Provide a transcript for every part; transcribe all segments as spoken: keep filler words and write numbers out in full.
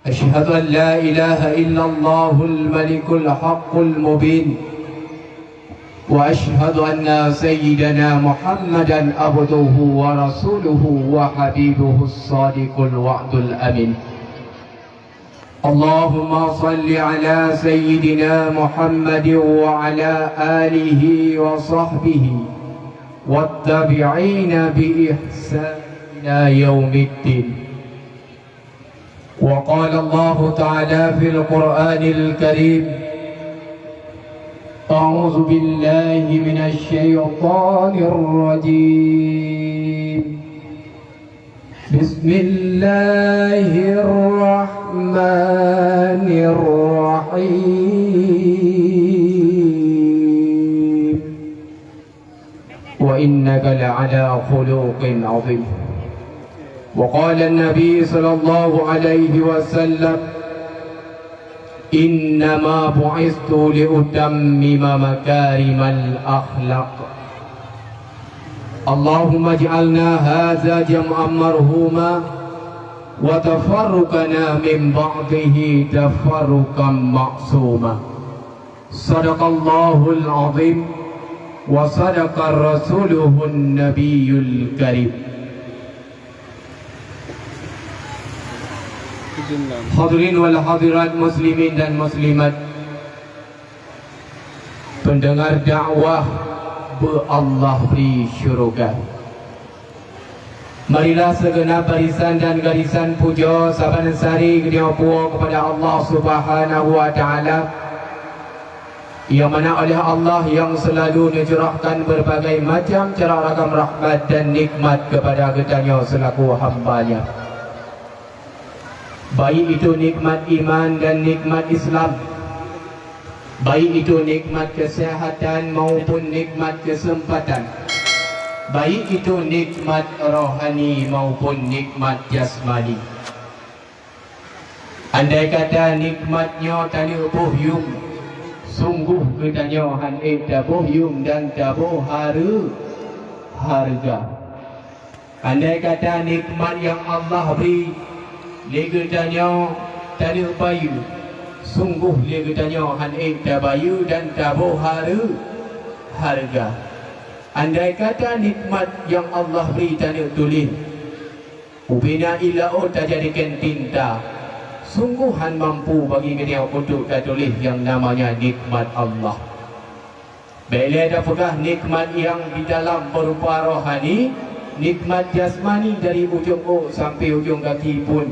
أشهد أن لا إله إلا الله الملك الحق المبين، وأشهد أن سيدنا محمدا عبده ورسوله وحبيبه الصادق الوعد الأمين. اللهم صل على سيدنا محمد وعلى آله وصحبه والتابعين بإحسان إلى يوم الدين. وقال الله تعالى في القرآن الكريم: أعوذ بالله من الشيطان الرجيم. بسم الله الرحمن الرحيم. وإنك لعلى خلق عظيم. وقال النبي صلى الله عليه وسلم: إنما بعثت لأتمم مكارم الأخلاق. اللهم اجعلنا هذا جمعا مرحوما، وتفرقنا من بعده تفرقا معصوما. صدق الله العظيم، وصدق رسوله النبي الكريم. Hadirin wal hadirat, muslimin dan muslimat, pendengar dakwah beu Allah bri syurga. Marilah segenap barisan dan garisan pujoe saban sari geutanyoe puwoe kepada Allah Subhanahu wa Ta'ala, nyang mana oleh Allah nyang selalu neucurahkan berbagai macam cara ragam rahmat dan nikmat kepada geutanyoe selaku hamba-Nya. Baik itu nikmat iman dan nikmat Islam, baik itu nikmat kesehatan maupun nikmat kesempatan, baik itu nikmat rohani maupun nikmat jasmani. Andai kata nikmat nyoe taneuk boh yuem, sungguh geutanyoe han ék taboh yuem dan taboh hareu-, hareuga. Andai kata nikmat nyang Allah bri lé geutanyoe taneuk bayeue, sunggoh lé geutanyoe han ék tabayeue dan taboh hareu-, hareuga. Andai kata nikmat nyang Allah bri taneuk tuléh, ubena ié laôt tajadikan tinta, sunggoh han mampu bagi geutanyoe untuk tatuléh nyang namanya nikmat Allah. Bék lé tapeugah nikmat nyang di dalam berupa rohani, nikmat jasmani dari ujong ôk sampoe ujong gaki pun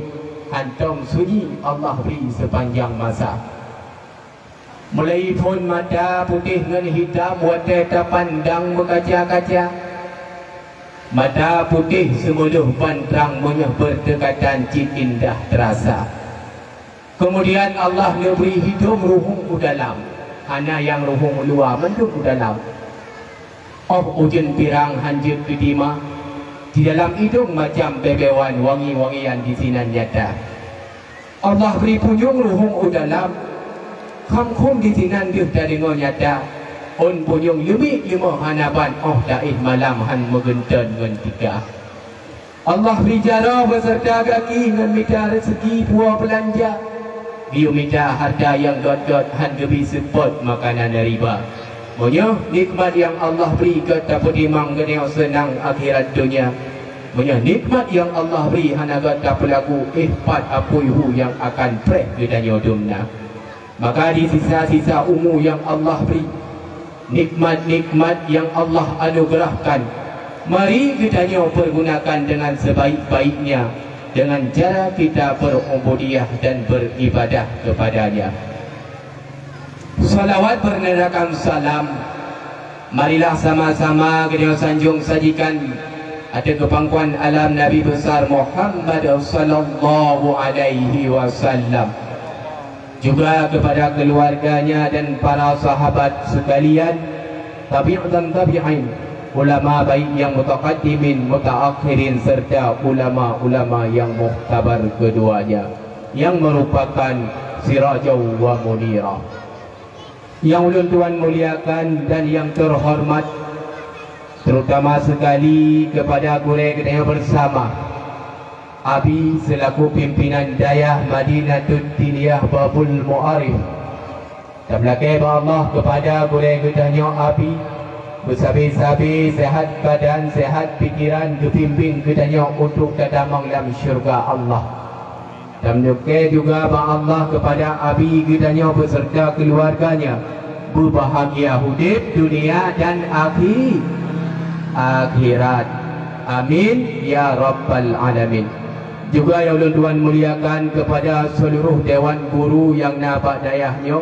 hantom sunyi Allah bri sepanjang masa. Mulai phon mata putéh ngon hitam watée tapandang meukaca-kaca, mata putéh seumeuleuh ban trang meunyoe beurdekatan cit indah teurasa. Keumudian Allah neubri hidông ruhueng u dalam, hana nyang ruhueng u luwa, mandum u dalam. Óh ujeuen pirang han jeuet keu dima, di dalam idông macam beubeuen wangi-wangian disinan nyata. Allah bri punyueng ruhueng u dalam, kham khum disinan deuh tadeungoe nyata, ôn punyueng leumiek leumoh hana ban óh taéh malam han meugeunteuen ngon tika. Allah bri jaroe beuseurta gaki ngon mita reuseuki puwoe beulanja. Geuyue mita hareuta nyang gét-gét han geubri seupôt makanan riba. Meunyoe nikmat nyang Allah bri gét tapeutimang geutanyoe seunang akhirat donya, meunyoe nikmat nyang Allah bri hana gét tapeulaku, éh pat apui hu nyang akan preh geutanyoe dum na. Maka di sisa-sisa umu nyang Allah bri, nikmat-nikmat nyang Allah anugeurahkan, mari geutanyoe peugunakan deungon seubaik-baiknya deungon cara kita berubudiah dan beribadah kepada-Nya. Salawat beureuneurakan salam, marilah sama-sama geutanyoe sanjong sajikan ateueh keupangkuan alam Nabi Besar Muhammad sallallahu alaihi wasallam. Juga kepada keluarganya dan para sahabat sekalian, tabi' dan tabi'in, ulama baik yang mutaqaddimin, mutaakhirin, serta ulama-ulama yang muktabar keduanya, yang merupakan sirajau wa munira. Yang ulôn tuan muliakan dan yang terhormat, terutama sekali kepada gurée geutanyoe bersama, Abi selaku pimpinan Dayah Madinatut Diniyah Babul Mu'arif. Dan meulakée bak Allah keupada gurée geutanyoe Abi, beusabe-sabe seuhat badan, seuhat pikeran, geubimbéng geutanyoe untuk tatamong lam syeuruga Allah. Dan meulakée juga bak Allah keupada Abi geutanyoe beuseurta keuluwarganya, beubahgia udeb dunia dan akhi-, akhirat. Amin ya rabbal alamin. Juga nyang ulôn tuan muliakan keupada seuluruh dewan guru nyang na bak dayah nyoe,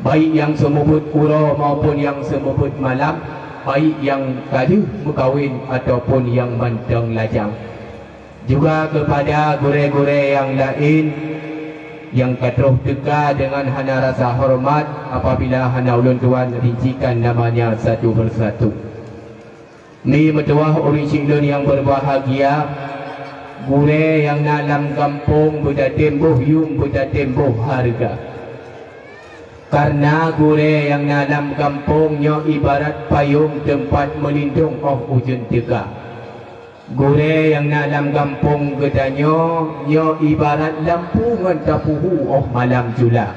baik nyang seumeubeuet uroe maupun nyang seumeubeuet malam, baik nyang ka deuh meukawen ataupun nyang mantong lajang. Juga keupada gurée-gurée nyang laén nyang ka troh teuka deungon hana rasa horeumat apabila hana ulôn tuan rincikan namanya satu persatu. Mi meutuwah ureuëng syik lôn nyang beubahgia, gurée nyang na lam gampông beutatém boh yuem beutatém boh hareuga. Kareuna gurée nyang na lam gampông nyoe ibarat payong teumpat meulindong óh ujeuen teuka. Gurée nyang na lam gampông geutanyoe nyoe ibarat lampu ngon tapuhu óh malam jula.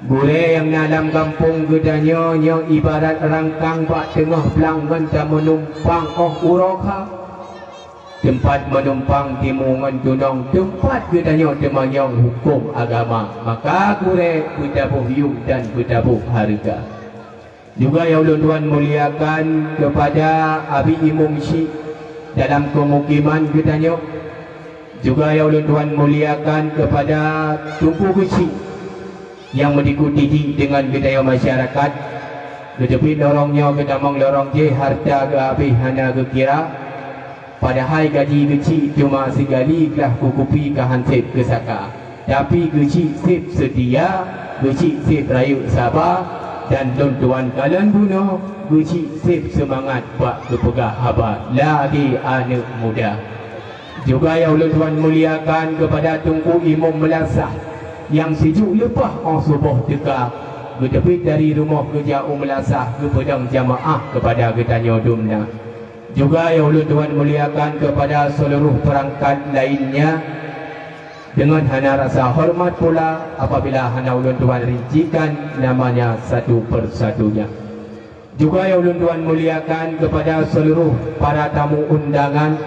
Gurée nyang na lam gampông geutanyoe nyoe ibarat rangkang bak teungoh blang ngon tameunumpang óh uroe kha. Teumpat meunumpang timu ngon tunong, teumpat geutanyoe teumanyong huköm agama, maka gurée beutaboh yuem dan beutaboh hareuga. Juga nyang ulôn tuan muliakan keupada Abi Imum Syik dalam keumukiman geutanyoe. Juga nyang ulôn tuan muliakan keupada Teungku Geuchik nyang meudikuti jih deungon geutanyoe masyarakat. Geuteubiet lorong nyoe geutamong lorong jih, hareuta geuhabéh hana geukira. Padahai gaji Geuchik cuma sigali glah keu kupi ka han sép geusaka. Tapi Geuchik sép seutia, Geuchik sép rayeuk saba, dan lôn tuan kalon bunoe, Geuchik sép seumangat bak geupeugah haba lagée aneuëk muda. Juga nyang ulôn tuan muliakan keupada Teungku Imum Meulasah nyang sijuek leupah óh suboh teuka, geuteubiet dari rumoh geujak u Meulasah geupeudong jamaah keupada geutanyoe dum na. Juga nyang ulôn tuan muliakan keupada seuluruh peurangkat lainnya, deungon hana rasa horeumat pula apabila hana ulôn tuan rincikan namanya satu persatunya. Juga nyang ulôn tuan muliakan keupada seuluruh para tamu undangan,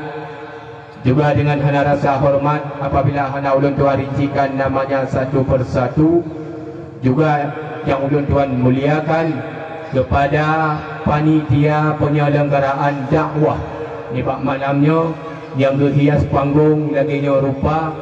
juga deungon hana rasa horeumat apabila hana ulôn tuan rincikan namanya satu persatu. Juga nyang ulôn tuan muliakan keupada panitia peunyeulenggaraan dakwah nibak malam nyoe nyang geuhias panggong lagée nyoe rupa.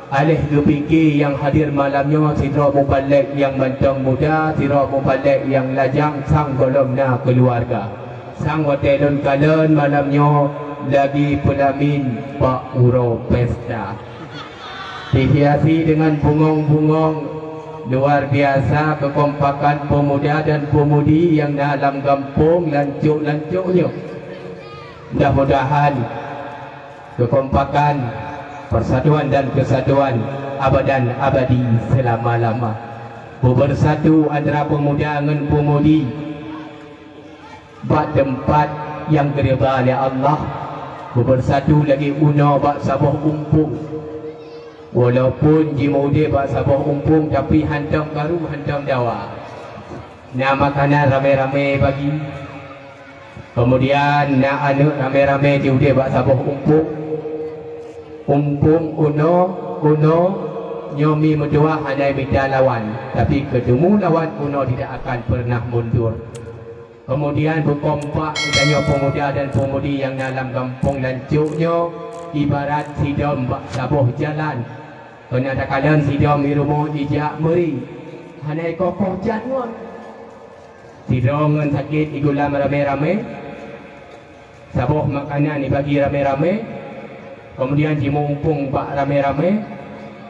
Aléh geupike nyang hadir malam nyoe sidroe mubalek nyang mantong muda, sidroe mubalek nyang lajang sang gohlom na keuluwarga. Sang watée lôn kalon malam nyoe lagi peulamin bak uroe pesta. Dihiasi deungon bungong-bungong, luar biasa keukompakan peumuda dan peumudi nyang na lam gampông lancok-lancok nyoe. Mudah-mudahan keukompakan, persatuan dan kesatuan abadan abadi seulama-lama. Beubeusatu antara peumuda ngon peumudi bak teumpat nyang geuridha lé Allah, beubeusatu lagée unoe bak saboh umpung. Walaupun jimeudeh bak saboh umpung, tapi hantom karu, hantom dawa. Na makanan ramé-ramé bagi. Keumudian na aneuëk ramé-ramé jiudeh bak saboh umpung. Umpung unoe, unoe nyoe mi meutuwah hana mita lawan, tapi keuteumé lawan unoe tidak akan pernah mundur. Keumudian beukompak geutanyoe peumuda dan peumudi nyang na lam gampông lancok nyoe ibarat sidom bak saboh jalan. Keuneuk takalon sidom i rumoh ijak meuri, hana ikoh-koh jadwal. Sidroe ngon sakét igulam ramé-ramé, saboh makanan ibagi ramé-ramé, keumudian jimumpong bak ramé-ramé,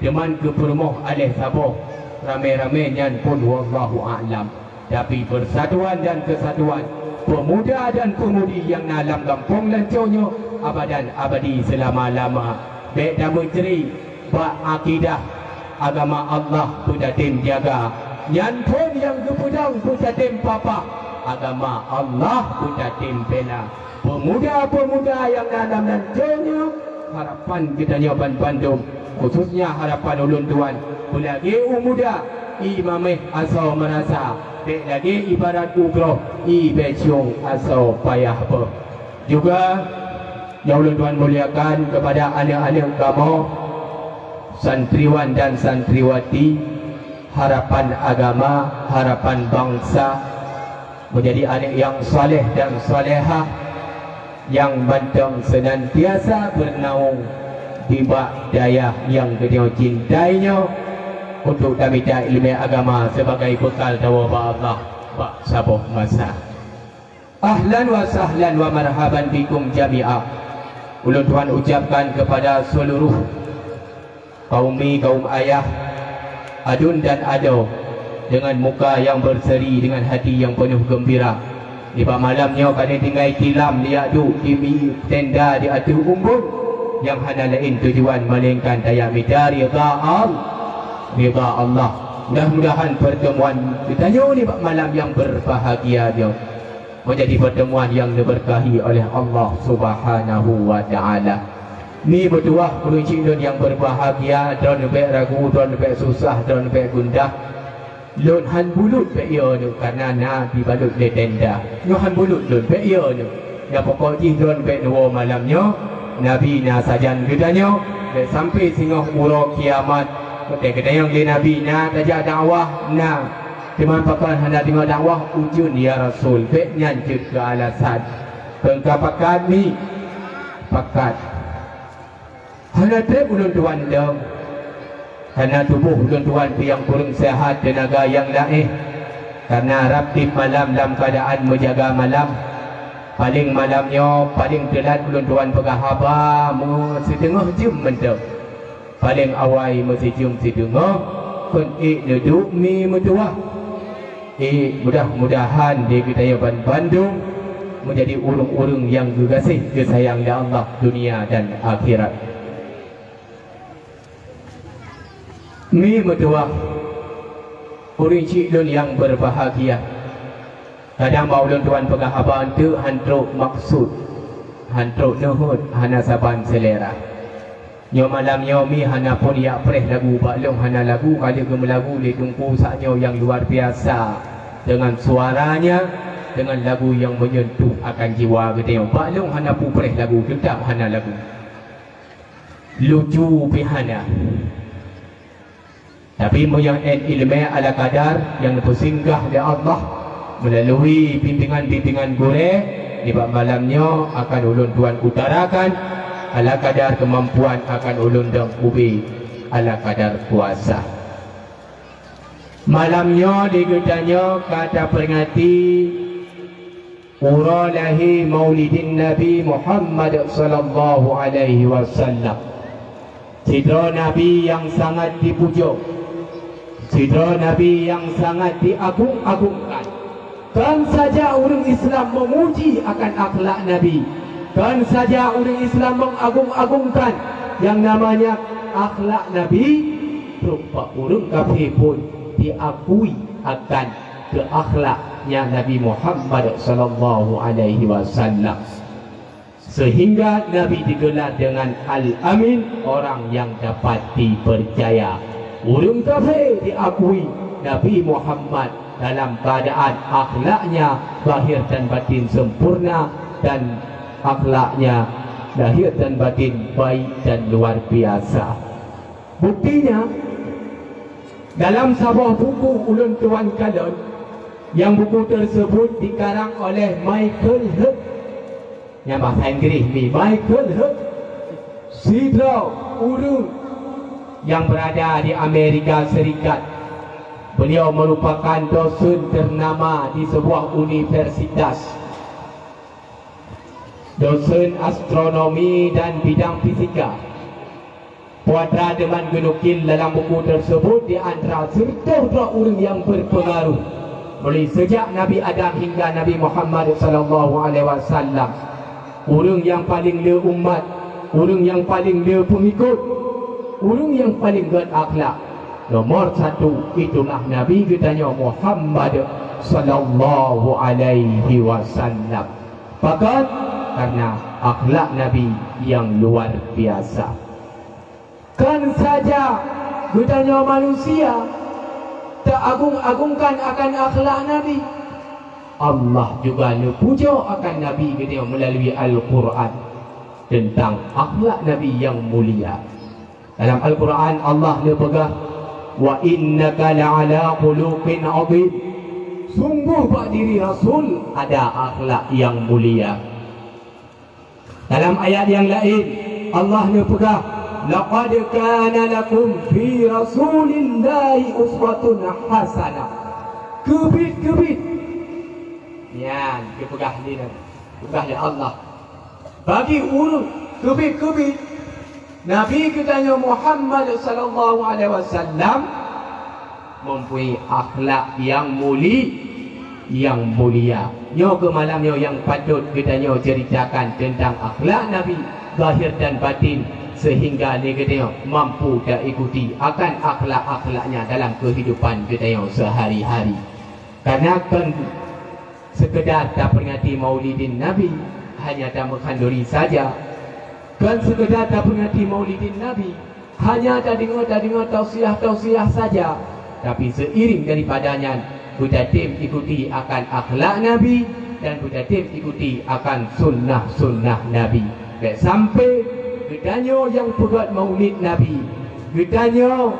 teuma geupeurumoh aléh saboh ramé-ramé nyan pun wallahu a'lam. Tapi persatuan dan kesatuan pemuda dan pemudi nyang na lam gampông Lanco nyoe abadan abadi seulama-lama. Bék tameucre bak akidah agama Allah beutatem jaga. Nyan phon nyang geupeudong beutatem papah, agama Allah beutatem bela. Pemuda-pemuda nyang na lam Lanco nyoe, Harapan geutanyoe ban bandum, khususnya harapan ulôn tuan, beulagée u muda, i maméh asoe meurasa, bék lagée ibarat u groh, i bécong asoe payah beuh. Juga nyang ulôn tuan muliakan kepada aneuk-aneuk kamoe, santriwan dan santriwati, harapan agama, harapan bangsa, menjadi aneuk nyang saleh dan salehah, nyang mantong senantiasa beunaung di bak dayah nyang geutanyoe cintai nyoe, untuk tamita ileumé agama sebagai bekal tawoe bak Allah bak saboh masa. Ahlan wa sahlan wa marhaban bikum jami'a. Ulôn tuan ucapkan kepada seluruh kaum mi, kaum ayah, adun dan adoe, dengan muka yang berseri, dengan hati yang penuh gembira. Nibak malam nyoe ka neutinggai tilam liak duek di mi tenda di ateueh umbon, nyang hana laén tujuan melainkan tajak mita ridha Al-, ridha Allah. Mudah-mudahan pertemuan geutanyoe nibak malam yang berbahagia nyoe menjadi pertemuan yang diberkahi oleh Allah Subhanahu wa Ta'ala. Mi meutuwah ureuëng cit lôn nyang berbahagia, droeneuh bék ragu, droeneuh bék susah, droeneuh bék gundah. Lôn han bulut bék yo neuh, karena na dibalut lé tenda. Nyoe han bulut lôn bék yo neuh. Nyang pokok jih droeneuh bék neuwoe malam nyoe, Nabi na sajan geutanyoe, bék sampai singoh uroe kiamat. Watée geutanyong lé Nabi, na tajak dakwah? Na. Teuma pakon hana deungoe dakwah? Ujeuen, ya Rasul, bék nyan jeuet keu alasan. Peue ka pakat mi? Pakat. Hana treb ulôn tuan dong, karena tuboh ulôn tuan pih nyang kureueng seuhat, teunaga nyang laéh, karena rab tieb malam lam keuadaan meujaga malam. Paleng malam nyoe, paleng teulat ulôn tuan peugah haba meusideungoh jeuem mantong. Paleng awai meusijeuem sideungoh, kon ék neuduek mi meutuwah. Ék mudah-mudahan di geutanyoe ban bandum meujadi ureuëng-ureuëng nyang geugaséh geusayang lé Allah dunia dan akhirat. Mi meutuwah, ureuëng cit lôn nyang berbahagia. Kadang bak ulôn tuan peugah haba eunteuk han trok maksud, han trok neuhot, hana saban seulera. Nyoe malam nyoe mi hana phon jak preh lagu, bak lôn hana lagu ka lheueh geumeulagu lé Teungku saat nyoe nyang luar biasa dengan suaranya, dengan lagu nyang menyentuh akan jiwa geutanyoe. Bak lôn hana peupreh lagu, teutap hana lagu. Lucu pih hana. Tapi meunyoe 'et iéleumé ala kadar nyang neupeusinggah lé Allah meulalui bimbingan-bimbingan gurée, nibak malam nyoe akan ulôn tuan utarakan ala kadar keumampuan akan ulôn dong ubé ala kadar kuasa. Malam nyoe di geutanyoe ka taperingati uroe lahé Maulidin Nabi Muhammad sallallahu alaihi wasallam. Sidroe Nabi nyang sangat jipujoe, sidroe Nabi nyang sangat jiagong-agongkan. Kon saja ureuëng Islam meumuji akan akhlak Nabi, kon saja ureuëng Islam mengagong-agongkan yang namanya akhlak Nabi, trok bak ureuëng kafé pun diakui akan keu akhlaknya Nabi Muhammad sallallahu alaihi wasallam. Sehingga Nabi digelar dengan Al-Amin, orang yang dapat dipercaya. Ureuëng kafé diakui Nabi Muhammad dalam keadaan akhlaknya lahir dan batin sempurna dan akhlaknya lahir dan batin baik dan luar biasa. Buktinya, dalam saboh buku ulôn tuan kalon, yang buku tersebut dikarang oleh Michael Hurt. Nyang bahasa Inggréh mi, Michael Hurt, sidroe ureuëng yang berada di Amerika Serikat. Beliau merupakan dosen ternama di sebuah universitas. Dosen astronomi dan bidang fisika. Peue atra teuma geunukil dalam buku tersebut di antara siratoh droe ureuëng nyang berpengaruh, mulai sejak Nabi Adam hingga Nabi Muhammad sallallahu alaihi wasallam. Ureuëng nyang paleng le umat, ureuëng nyang paleng le peungikut, ureuëng nyang paleng gét akhlak. Nomor satu, itulah Nabi geutanyoe Muhammad sallallahu alaihi wasallam. Pakon? Karena akhlak Nabi yang luar biasa. Kon saja geutanyoe manusia teuagung-agungkan akan akhlak Nabi, Allah juga neupujoe akan Nabi geutanyoe meulalu Al-Quran teuntang akhlak Nabi nyang mulia. Dalam Al-Quran Allah neupeugah, "Wa innaka la'ala khuluqin azim." Sungguh bak diri Rasul ada akhlak nyang mulia. Dalam ayat nyang laén, Allah neupeugah, "Laqad kana lakum fi Rasulillahi uswatun hasanah." Keubiet-keubiet. Nyan, geupeugah lé Nabi. Peugah lé Allah. Bagi ureuëng keubiet-keubiet, Nabi geutanyoe Muhammad sallallahu alaihi wasallam mempunyai akhlak yang muli-, yang mulia. Nyoe keuh malam nyoe nyang patôt geutanyoe ceritakan teuntang akhlak Nabi, zahir dan batin, sehingga lé geutanyoe mampu taikuti akan akhlak-akhlaknya dalam kehidupan geutanyoe sehari-hari. Karena kon sekedar taperingati Maulidin Nabi hanya tameuhan duri saja. Kon sekedar taperingati Maulidin Nabi hanya tadeungoe-tadeungoe tausiah-tausiah saja, tapi seiring daripada nyan beutatem ikuti akan akhlak Nabi dan beutatem ikuti akan sunnah-sunnah Nabi. Bék sampai geutanyoe nyang peugét Maulid Nabi, geutanyoe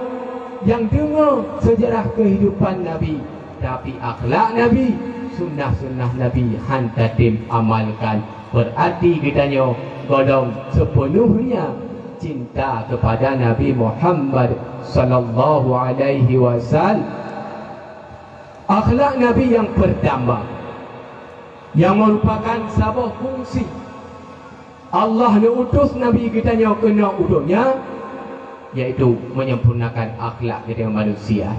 nyang deungoe seujarah keuhidupan Nabi, tapi akhlak Nabi, sunnah-sunnah Nabi han tatem amalkan. Berarti geutanyoe gohlom sepenuhnya cinta kepada Nabi Muhammad sallallahu alaihi wasallam. Akhlak Nabi yang pertama, yang merupakan saboh fungsi Allah neuutus Nabi geutanyoe keunoe u donya, yaitu menyempurnakan akhlak geutanyoe manusia.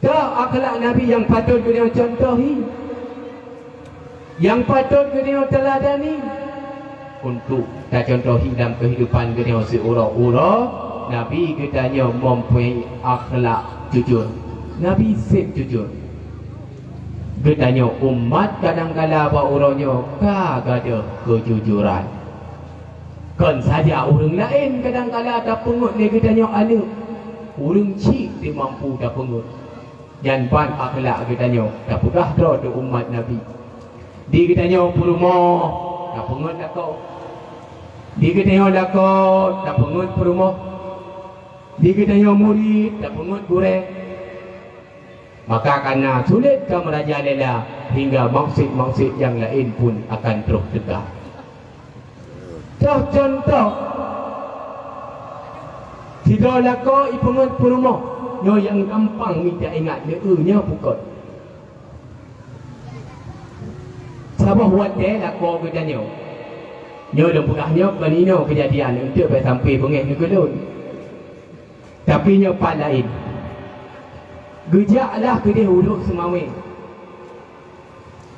Toh akhlak Nabi nyang patôt geutanyoe contohi, nyang patôt geutanyoe teuladani? Untuk tacontohi dalam kehidupan geutanyoe siuroe-uroe, Nabi geutanyoe mempunyai akhlak jujur. Nabi seb jujur. Geutanyoe umat kadangkala bak uroe nyoe ka gadôh keujujuran. Kon saja ureuëng laén kadangkala tapeungét lé geutanyoe aneuk, ureuëng chik teuh mampu tapeungét. Nyan ban akhlak geutanyoe tapeugah droe teuh umat Nabi. Di geutanyoe peurumoh tapeungét lakoe. Di geutanyoe lakoe tapeungét peurumoh. Di geutanyoe murit tapeungét gurée. Maka kana sulet ka meurajalela hingga maksud-maksud nyang laén pun akan troh teuka. Toh contoh, sidroe lakoe ipeungét peurumoh, nyoe nyang gampang mita ingat, neu-eu nyoe pukon. Saboh watée lakoe geutanyoe, nyoe lôn peugah nyoe kon inoe keujadian, eunteuk bék sampai beungéh neukeulon. Tapi nyoe pat laén. Geujaklah keudeh u Lhokseumawe.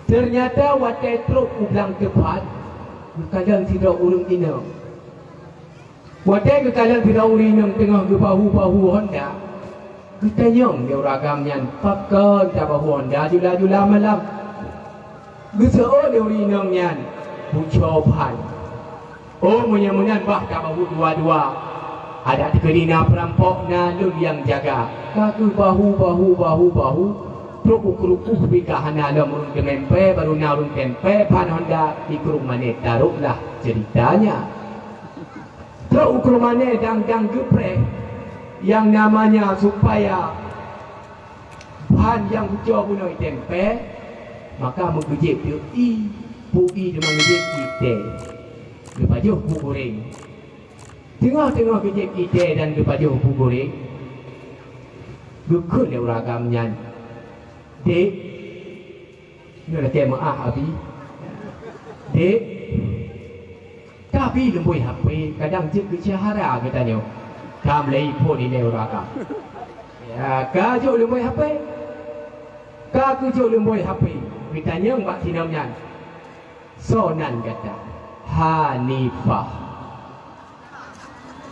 Teunyata watée trok u blang teupat, geukalon sidroe ureuëng inong. Watée geukalon sidroe ureuëng inong teungoh geubahu-bahu honda, geutanyong lé ureuëng agam nyan, "Pakon tabahu honda jula-jula malam?" Geuseuôt lé ureuëng inong nyan, "Bucoe ban." "Oh, meunyoe meunan bah tabahu dua-dua. Adak teukeudi na peurampok, na lôn nyang jaga." Ka geubahu, bahu, bahu, bahu. Trok u krueng ueh pih ka hana lom ureuëng teumeuimpée, barô na ureuëng teuimpée ban honda, di krueng mané tarôklah ceuritanya. Trok u krueng mané dang-dang geupreh nyang namanya supaya ban nyang bucoe bunoe iteumpée, maka meugeujép teuk ie, peue ie teuma geujép, itée. Geupajoh peue guréng. Teungoh-teungoh geujép itée dan geupajoh peue guréng, geukheun lé ureuëng agam nyan, "Dék, nyoe lakée meuáh, Abi. Dék, tapi lumbôi H P kadang jeuet geusyahara geutanyoe." Ka mulai phon ilée ureuëng agam. Ya, ka jok lumbôi H P. Ka geujok lumbôi H P. Geutanyong bak si inong nyan, "Soe nan gata?" "Hanifah."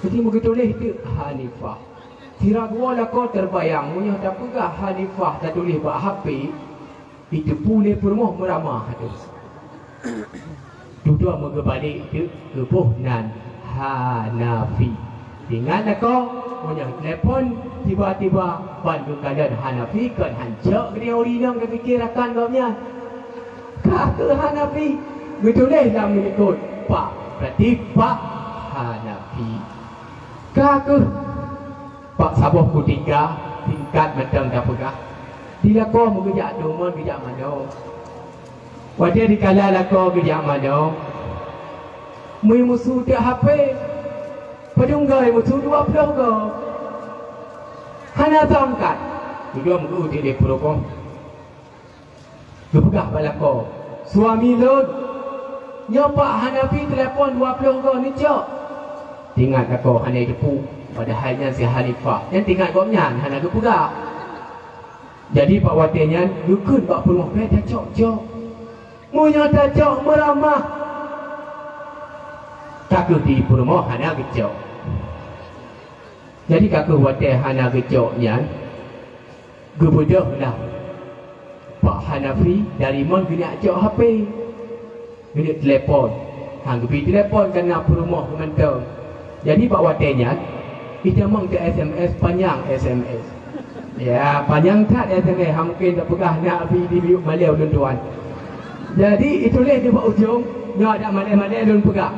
Jadi meugeutuléh teuk Hanifah. Sira geuwoe lakoe teubayang, meunyoe tapeugah Hanifah tatuléh bak H P, jiteupeue lé peurumoh meuramah teuh. Duek Dua meugeubalek teuk geuboh nan Hanafi. Ingat lakoe, meunyoe telepon tiba-tiba ban geukalon Hanafi kon hancok geudeungoe ureueng inong geupiké rakan gobnyan. Ka keuh Hanafi, geutuléh lam likot Pak, berarti Pak Hanafi. Ka keuh bak saboh kutika singkat mantong tapeugah, di lakoe meugeujak deungon geujak manoe. Watée dikala lakoe geujak manoe, meumusu tiek H P, padum goe musu dua ploh goe. Hana sangkat, geudong geuh di peurumoh. Geupeugah bak lakoe, "Suami lôn, nyoe Pak Hanafi telepon dua ploh goe neucok." Ingat lakoe hana jiteupeue, padahai nyan si Hanifah. Nyan ingat gobnyan hana geupeugah. Jadi bak watée nyan geukheun bak peurumoh, "Bèk tacok-cok. Meunyoe tacok meuramah." Ka keuh di peurumoh hana geucok. Jadi ka keuh watée hana geucok nyan, geubeudôh lah Pak Hanafi dari mon geuneuk cok H P, geuneuk telepon. Han geubi telepon kana peurumoh mantong. Jadi bak watée nyan, itamong teu S M S, panyang S M S. Ya, panyang that S M S, han mungken tapeugah na abi di miyueb malée ulôn tuan. Jadi ituléh di bak ujong, nyoe adak malée-malée lôn peugah,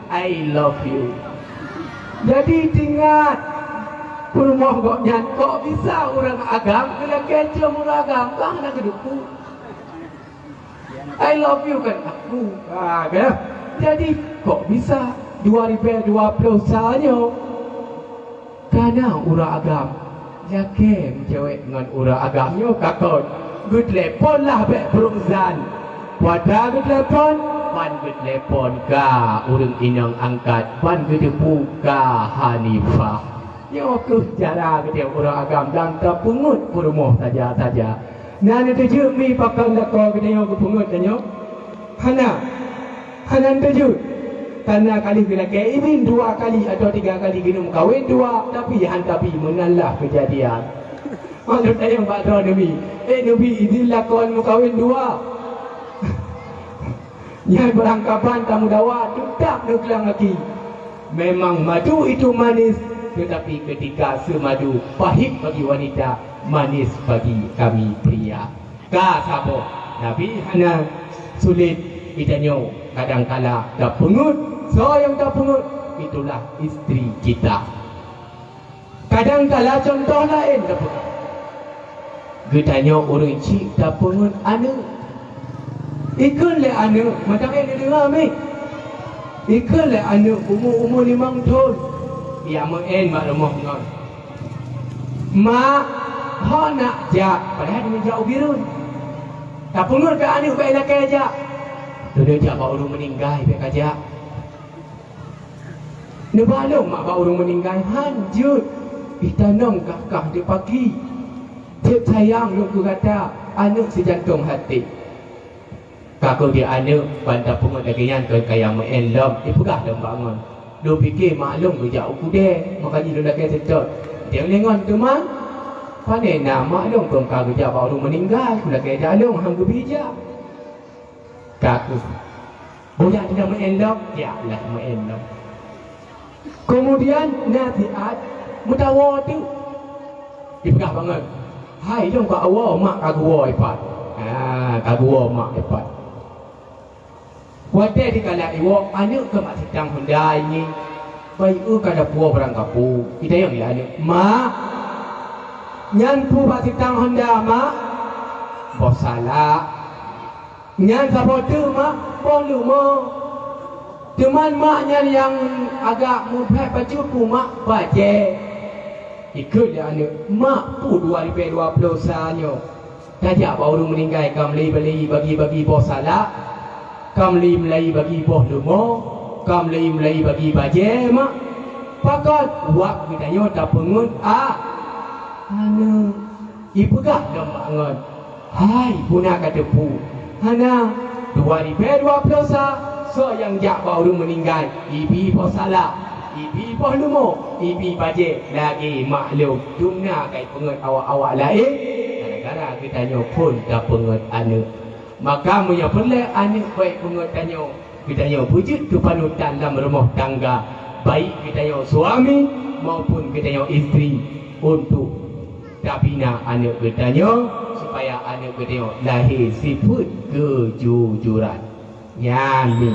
"I love you." Jadi ingat, peurumoh gobnyan, kok bisa ureueng agam geulakée cium ureueng agam, ka hana geuteupeue. "I love you kan aku." Ha, kan? Jadi kok bisa dua ribèe dua ploh sa nyoe kana ureueng agam lakée meucewek ngon ureueng agam nyoe ka kon. Geutelepon lah bèk brok zan. Watée geutelepon, ban geutelepon ka ureueng inong angkat, ban geuteupeue ka Hanifah. Nyoe keuh cara geutanyoe ureueng agam dan tapeungeuet peurumoh saja-saja. Na neuteujeut mi pakon lakoe geutanyoe geupeungeuet tanyoe? Hana. Hana neuteujeut. Kana ka lheueh geulakée idhin dua kali atawa tiga kali geuneuk meukawen dua, tapi han tabi meunan lah keujadian. Maksud tanyoe bak droe neubi, eh, neubi idhin lakoe meukawen dua. Nyan beurangkaban tamudawa teutap neuklang laki. Memang madu itu manis, tetapi ketika semadu pahit bagi wanita, manis bagi kami pria. Ka saboh, tapi hana sulet geutanyoe kadangkala tapeungeuet. Soe nyang tapeungeuet, itulah istri kita. Kadangkala cuntoh laén tapeugah. Geutanyoe ureueng chik tapeungeuet aneuk. Ikheun lé aneuk, mantong ék neudeungoe mi. Ikheun lé aneuk umu-umu limong thon, ya meu'en bak rumoh ngon, "Mak, ho nak jak?" Padahai neujak u Bireuen. Tapeungeuet keu aneuk bèk lakée jak. Neujak bak ureueng meuninggai bèk kajak. Neuba lôn mak bak ureueng meuninggai, han jeuet. Itanong kah-kah di paki. Jeuet sayang lôn keu gata, aneuk sijantong haté. Ka keuh di aneuk ban tapeungeuet lagèe nyan keu kayang meu'en lom, ipeugah lom bak ngon. Lôn pike mak lôn geujak u keudè, maka jih lôn lakèe seutôt. Deng lé ngon teuma, pane na mak lôn keu ka geujak bak ureueng meuninggai, keu lakèe jak lôn han geubi jak. Ka keuh. Bujang tinggai meu'en lom, ya lah meu'en lom. Keumudian na siat meutawoe teuk. Jipeugah bangai, "Hai lôn ka woe, mak ka geuwoe ipat." Ha, ka geuwoe mak ipat. Watèe dikala iwoe, aneuk keu mak sitang honda ngieng. Bayeue ka dapuwoe barang kapeue. Itanyong lé aneuk, "Mak, nyan peue bak sitang honda, Mak?" "Boh salak." "Nyan saboh teuk, Mak?" "Boh leumo." "Teuma mak nyan nyang agak muphét bacut peue, Mak?" "Bajèe." Ikheun lé aneuk, "Mak, peue dua ribèe dua ploh sa nyoe? Tajak bak ureueng meuninggai ka meulai bagi-bagi boh salak, ka meulai bagi boh leumo, ka meulai bagi bajèe, Mak. Pakon? Wab geutanyoe tapeungeuet a-, aneuk." Ipeugah lom bak ngon, "Hai, peue na ka teupeu? Hana, dua ribèe dua ploh sa, soe nyang jak bak ureueng meuninggai, ibi boh salak, ibi boh leumo, ibi bajèe lagèe mak lôn. Dum na ka ipeungeuet awak-awak laén, gara-gara geutanyoe phon tapeungeuet aneuk. Maka meunyoe peureulèe aneuk bèk peungeuet tanyoe, Geutanyoe beujeuet keu panutan lam rumoh tangga, baik geutanyoe suami maupun geutanyoe istri, untuk tabina aneuk geutanyoe, supaya aneuk geutanyoe lahé sifeuet keujujuran. Nyan mi.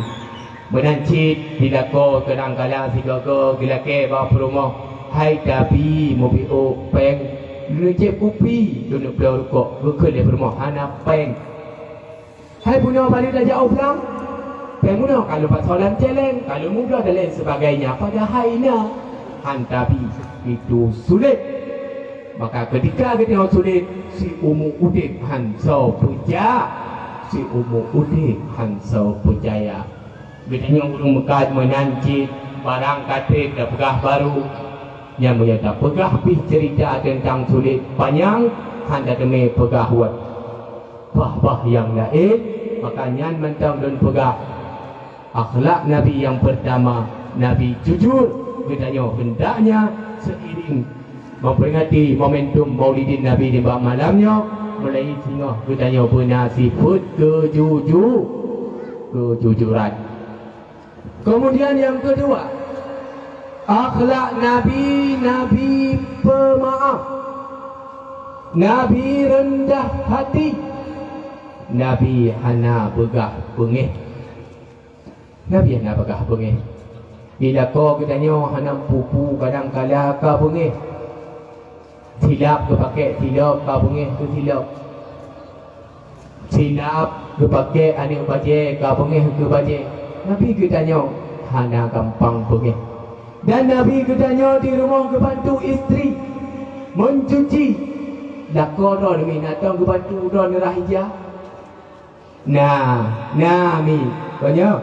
Meunan cit dilakoe keudangkala sigoe-goe geulakée bak peurumoh, "Hai Tabi, mupiôh péng, lôn jieb kupi, lôn neubloe rukok," geukheun lé peurumoh, "Hana péng." "Hai bunoe, bali tajak u blang, péng bunoe ka lôn pasoe lam céléng, ka lôn mubloe dan lain sebagainya." Padahai na, han Tabi, itu sulet. Maka keutika geutanyoe sulet, siumu udeb han soe peucaya, siumu udeb han soe peucaya. Geutanyoe ureuëng meukat meunan cit, barang ka treb tapeugah barô. Nyang meunyoe tapeugah pih ceurita teuntang sulet panyang, han tateumé peugah wot. Bah-bah nyang laén, maka nyan mantong lôn peugah. Akhlak Nabi nyang peurtama, Nabi jujur. Geutanyoe heundaknya seiring memperingati momentum Maulidin Nabi di bak malam nyoe, mulai singoh geutanyoe beuna sifeuet keujuju-, keujujuran. Kemudian yang kedua, akhlak Nabi, Nabi pemaaf. Nabi rendah hati. Nabi hana peugah beungéh. Nabi hana peugah beungéh. Di lakoe geutanyoe hana pupu kadang kala ka beungéh. Silap geupaké silop ka beungéh keu silop. Silap geupaké aneuk bajée ka beungéh keu bajée. Nabi geutanyoe hana gampang beungéh. Dan Nabi geutanyoe di rumoh geubantu istri mencuci. Lakoe droe mi na tong geubantu droe neurah ija? Na, na mi. Konyoe,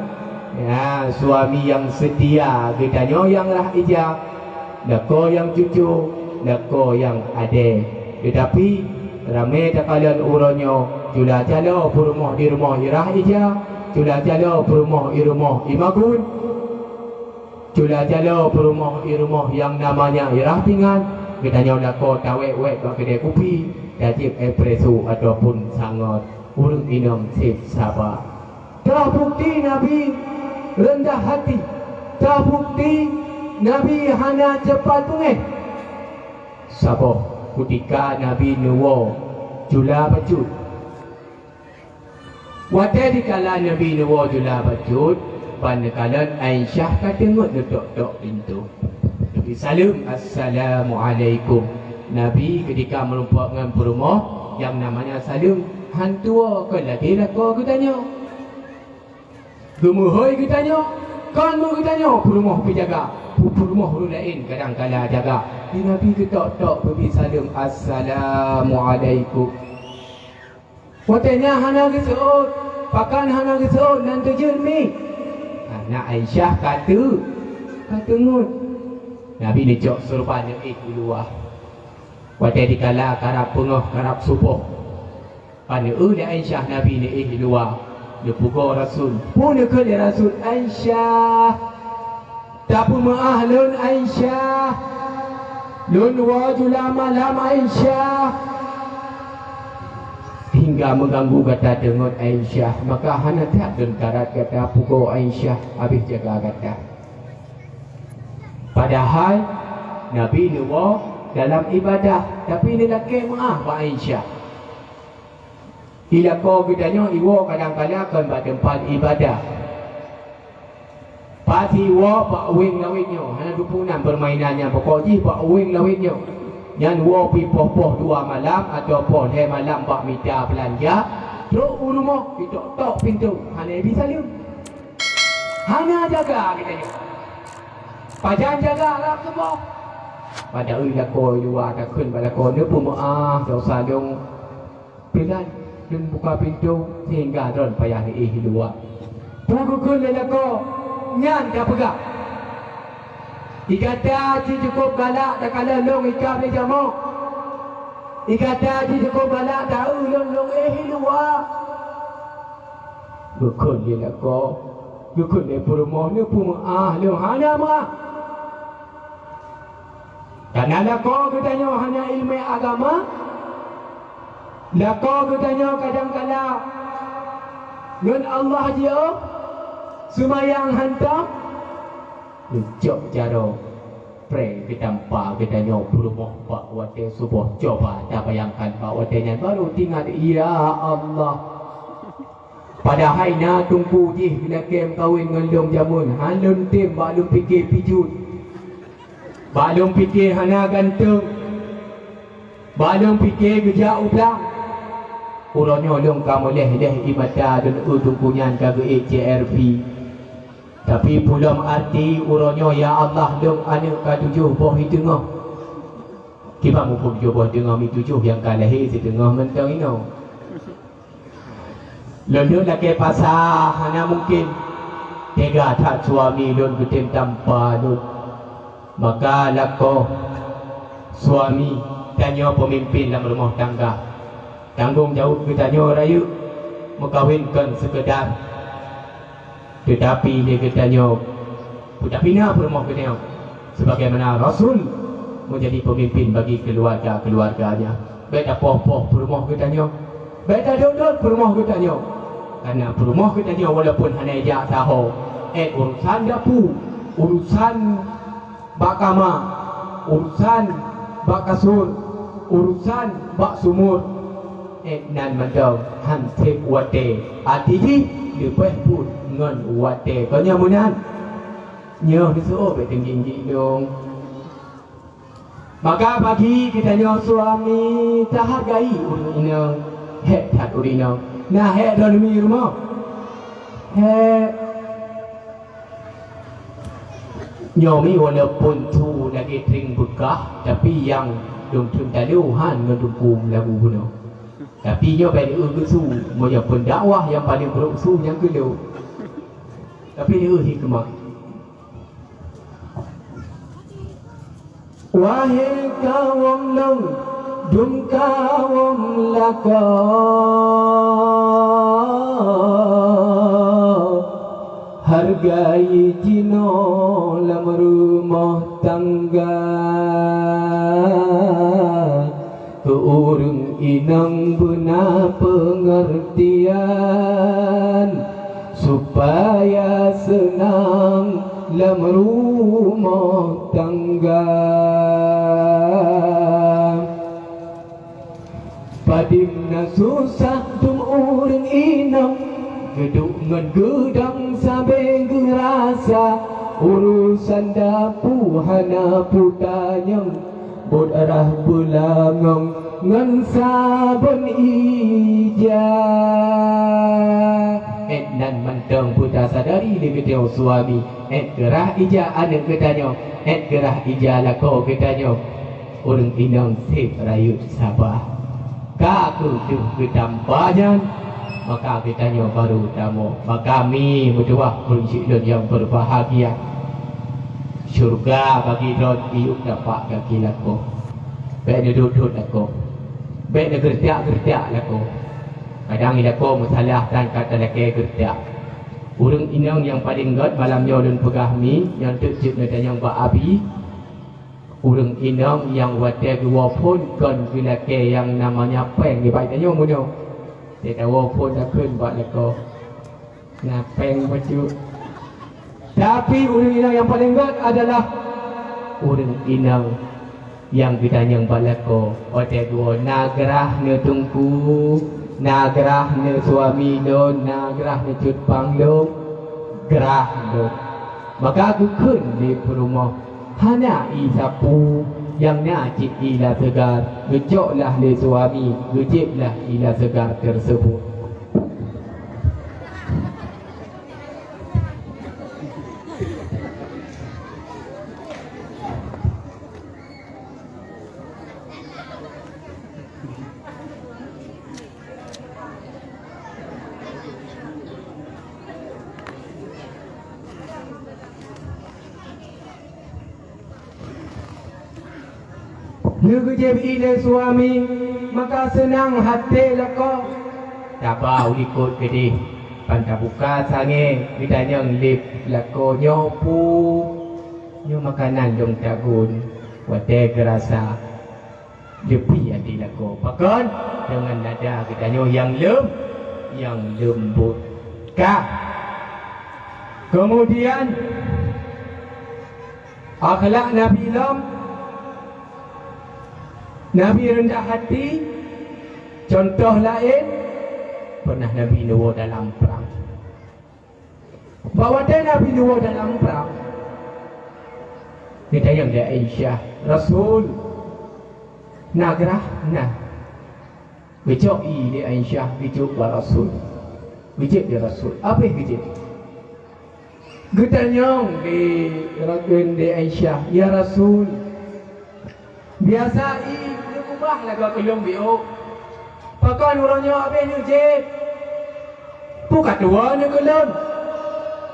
ya, suami nyang seutia geutanyoe nyang rah ija, lakoe nyang cucu, lakoe nyang adée. Teutapi, ramé takalon uroe nyoe, cula caloe peurumoh di rumoh irah ija, cula caloe peurumoh i rumoh imagun. Cula caloe peurumoh i rumoh nyang namanya irah pingan, geutanyoe lakoe tawék-wék bak keudée kupi, tajieb espresso ataupun sangot, ureuëng inong seb saba. Toh bukti Nabi rendah hati, toh bukti Nabi hana cepat beungéh. Saboh kutika Nabi neuwoe cula bacut. Watée dikala Nabi neuwoe jula bacut, ban neukalon Aisyah ka teungeut neutok-tok pintoe. Nabi saleuem, "Assalamualaikum." Nabi keutika meurumpok ngon peurumoh nyang namanya saleuem, han tuwoe kon lagée lakoe geutanyoe. Geumeuhôi geutanyoe, kon meu geutanyoe peurumoh peujaga, pu-, peurumoh ureuëng laén kadang kala jaga. Di Nabi geutok-tok geubi saleuem, "Assalamualaikum." Watée nyan hana geuseuôt, pakan hana geuseuôt, nan teujeuet mi. Hana Aisyah ka teu-, ka teungeut. Nabi neucok seureuban neuéh u luwa. Watée dikala karab beungoh, karab suboh, ka neueu lé Aisyah Nabi neuéh u luwa. Neupeugoe Rasul. Peue neukheun lé Rasul? "Aisyah, tapeumeuáh lôn, Aisyah. Lôn woe jula malam, Aisyah." Hingga meuganggu gata deungon Aisyah, maka hana that lôn karat gata peugoe Aisyah habéh jaga gata. Padahai Nabi neuwoe dalam ibadah, tapi neulakée meuáh bak Aisyah. Di lakoe geutanyoe iwoe kadang kala kon bak teumpat ibadah. Pasi woe bak uwéng lawét nyoe, hana teupeu nan peurmainan nyan, pokok jih bak uwéng lawét nyoe. Nyan woe pi poh-poh dua malam atawa poh lhée malam bak mita beulanja, trok u rumoh, jitok-tok pintoe, hana jibi saleuem. Hana jaga geutanyoe. Pajan jaga rab suboh. Padahai lakoe luwa takheun bak lakoe, "Neupeumeuáh dosa lôn." Peunan lôn buka pintoe sehingga droen payah neuéh luwa. Peue geukheun lé lakoe nyan tapeugah, "Di gata cit cukôp galak takalon lôn ikab lé jamok. Di gata cit cukôp galak taeu lôn lôn éh luwa." Geukheun lé lakoe, geukheun lé peurumoh, "Neupeumeuáh lôn." Hana meuáh. Kana lakoe geutanyoe hana iéleumé agama, lakoe geutanyoe kadang kala ngon Allah jiôh, Seumayang hantom, geucok jaroe, preh geutampa geutanyoe peurumoh bak watée suboh. Coba tabayangkan bak watée nyan barô teuingat, "Ya Allah, padahai na teungku jih geulakée meukawen ngon lôn jameun, han lôn tem bak lôn pike pijuet." Bak lôn pike hana gantong. Bak lôn pike geujak u blang. Uroe nyoe lôn ka meuléh-léh ie mata lôn, eu teungku nyan ka geuék C R V. Tapi peue lom arti uroe nyoe, ya Allah, lôn aneuk ka tujoh boh i teungoh. Kiban muphom tujoh boh i teungoh, mi tujoh nyang ka lahé siteungoh mantong inoe. Lôn lheueh lakée pasa hana mungken. Teuga that suami lôn geutem tampa lôn. Maka lakoe suami, tanyoe peumimpin lam rumoh tangga. Tanggong jaweueb geutanyoe rayeuk, meukawen kon seukeudar. Teutapi lé geutanyoe, peutapina peurumoh geutanyoe, sebagaimana Rasul menjadi pemimpin bagi keluarga-keluarganya. Bék tapoh-poh peurumoh geutanyoe, bék tadot-dot peurumoh geutanyoe. Karena peurumoh geutanyoe walaupun hana ijak saho, eh, urusan dapu, urusan bak kama, urusan bak kasur, urusan bak sumur, eh, nan mantong han sép watée. Até jih leubeh phon ngon watée. Kon nyan meunan. Nyoe neuseuôt bék teungging-ging dong. Maka bagi geutanyoe suami, tahargai ureuëng inong. Hék that ureuëng inong. Na hék droeneuh mi rumoh? Hék. Nyoe mi walaupun su lagée trieng beukah, tapi nyang dong treun talo han ngon dungkong lagu bunoe. Tapi nyoe bék eu geusu, meunyoe pendakwah nyang paleng brok su nyang keu lôn. Tapi eu hikmah. Wahé kawöm lôn, dum kawöm lakoe, hargai jinoe lam rumoh tangga. Keu ureuëng inong beuna peungeurtian, supaya seunang lam rumoh tangga. Padum na susah dum ureuëng inong, geuduek ngon geudong sabe geurasa, urusan dapu hana peutanyong, buet rhah beulangöng ngon sabon ija. Ék nan mantong peutasadari lé geutanyoe suami, ék geurhah ija aneuk geutanyoe, ék geurhah ija lakoe geutanyoe. Ureuëng inong sép rayeuk saba. Ka kheueh deuh geutampa nyan, maka geutanyoe barô tamong. Maka mi meutuwah ureuëng syik lôn nyang beubahgia. Syeuruga bagi droe iyup tapak gaki lakoe. Bék neudot-dot lakoe. Bék neugeureutak-geureutak lakoe. Kadang i lakoe meusalah tan ka talakée geureutak. Ureuëng inong nyang paleng gét malam nyoe lôn peugah mi, nyoe teuk jeuet neutanyong bak Abi. Ureuëng inong nyang watée geuwoe phon kon geulakée nyang namanya péng nibak tanyoe meunyoe. Teuka woe phon takheun bak lakoe, na péng bacut. Tapi ureuëng inong nyang paleng gét adalah ureuëng inong nyang geutanyong bak lakoe, watée geuwoe na grah neuteungku, na grah neusuami lôn, na grah neucut pang lôn, grah lôn. Maka geukheun lé peurumoh, hana ie sapeue nyang na cit ie laseugar, geucoklah lé suami, geujieblah ie laseugar teurseubot. Lheueh geujieb ie lé suami, maka seunang até lakoe. Taba u likot keudeh, ban tabuka sangée geutanyong lé lakoe, nyoe peue? Nyoe makanan lôn tagun watée geurasa. Leupie até lakoe. Pakon? Deungon nada geutanyoe nyang lem-, nyang leumbot. Ka. Kemudian, akhlak Nabi lom, Nabi rendah hati. Contoh laén, pernah Nabi neuwoe dalam prang. Bak watée Nabi neuwoe dalam prang, geutanyong lé Aisyah, "Rasul, na grah?" "Na." Geucok ié lé Aisyah, geujok bak Rasul. Geujok lé Rasul. Abéh geujok. Geutanyong lé, lé Aisyah, "Ya Rasul, biasa ié neukeubah lagoe keu lôn biôh. Pakon uroe nyoe abéh neujieb? Peue ka tuwoe neuh keu lôn?"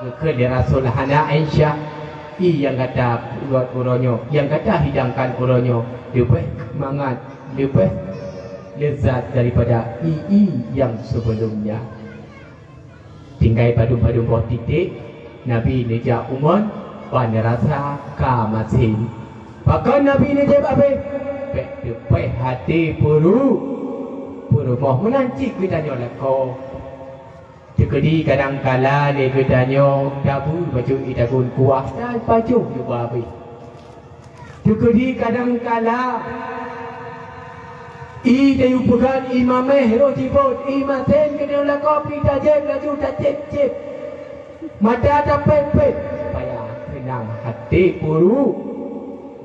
Geukheun lé Rasul, "Hana, Aisyah. Ié nyang gata peugot uroe nyoe, nyang gata hidangkan uroe nyoe, leubeh mangat, leubeh leuzat daripada ié-ié nyang sibeulom nyan." Tinggai padum-padum boh titék, Nabi neujak u mon, ban rasa ka masen. Pakon Nabi neujieb abéh? Bék teupéh até peuru-, peurumoh. Meunan cit geutanyoe lakoe. Teukeudi kadang kala lé geutanyoe tabeue bacut ié tagun kuah dan pajoh neuba abéh. Teukeudi kadang kala ié tayue peugét, ié maméh, roh jibot, ié masen, keuneuk lakoe pih tajieb laju tacieb-cieb. Mata tapéh-péh, supaya seunang até peuru-,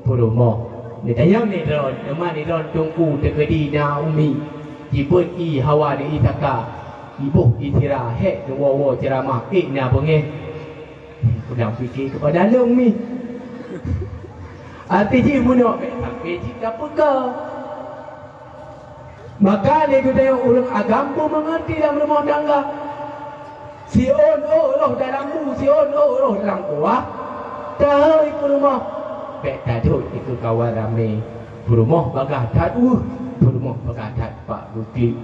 peurumoh. Neutanyong lé droe, teuma lé droe teungku teukeudi na umi jibot ié hawa neuié saka, iboh ié sira, hék neuwoe-woe ceuramah, ék na beungéh. Udang pike keupada lôn mi. Até jih meunoe bék sampai cit ka peuka. Maka lé geutanyoe ureuëng agam beumeungeurti lam rumoh tangga. Siôn ôk roh dalam bu, siôn ôk roh dalam kuah. Tahôi peurumoh, bék tadhôt dikeue kawan ramé. Peurumoh bagah that ueh, peurumoh bagah that pak geuklik.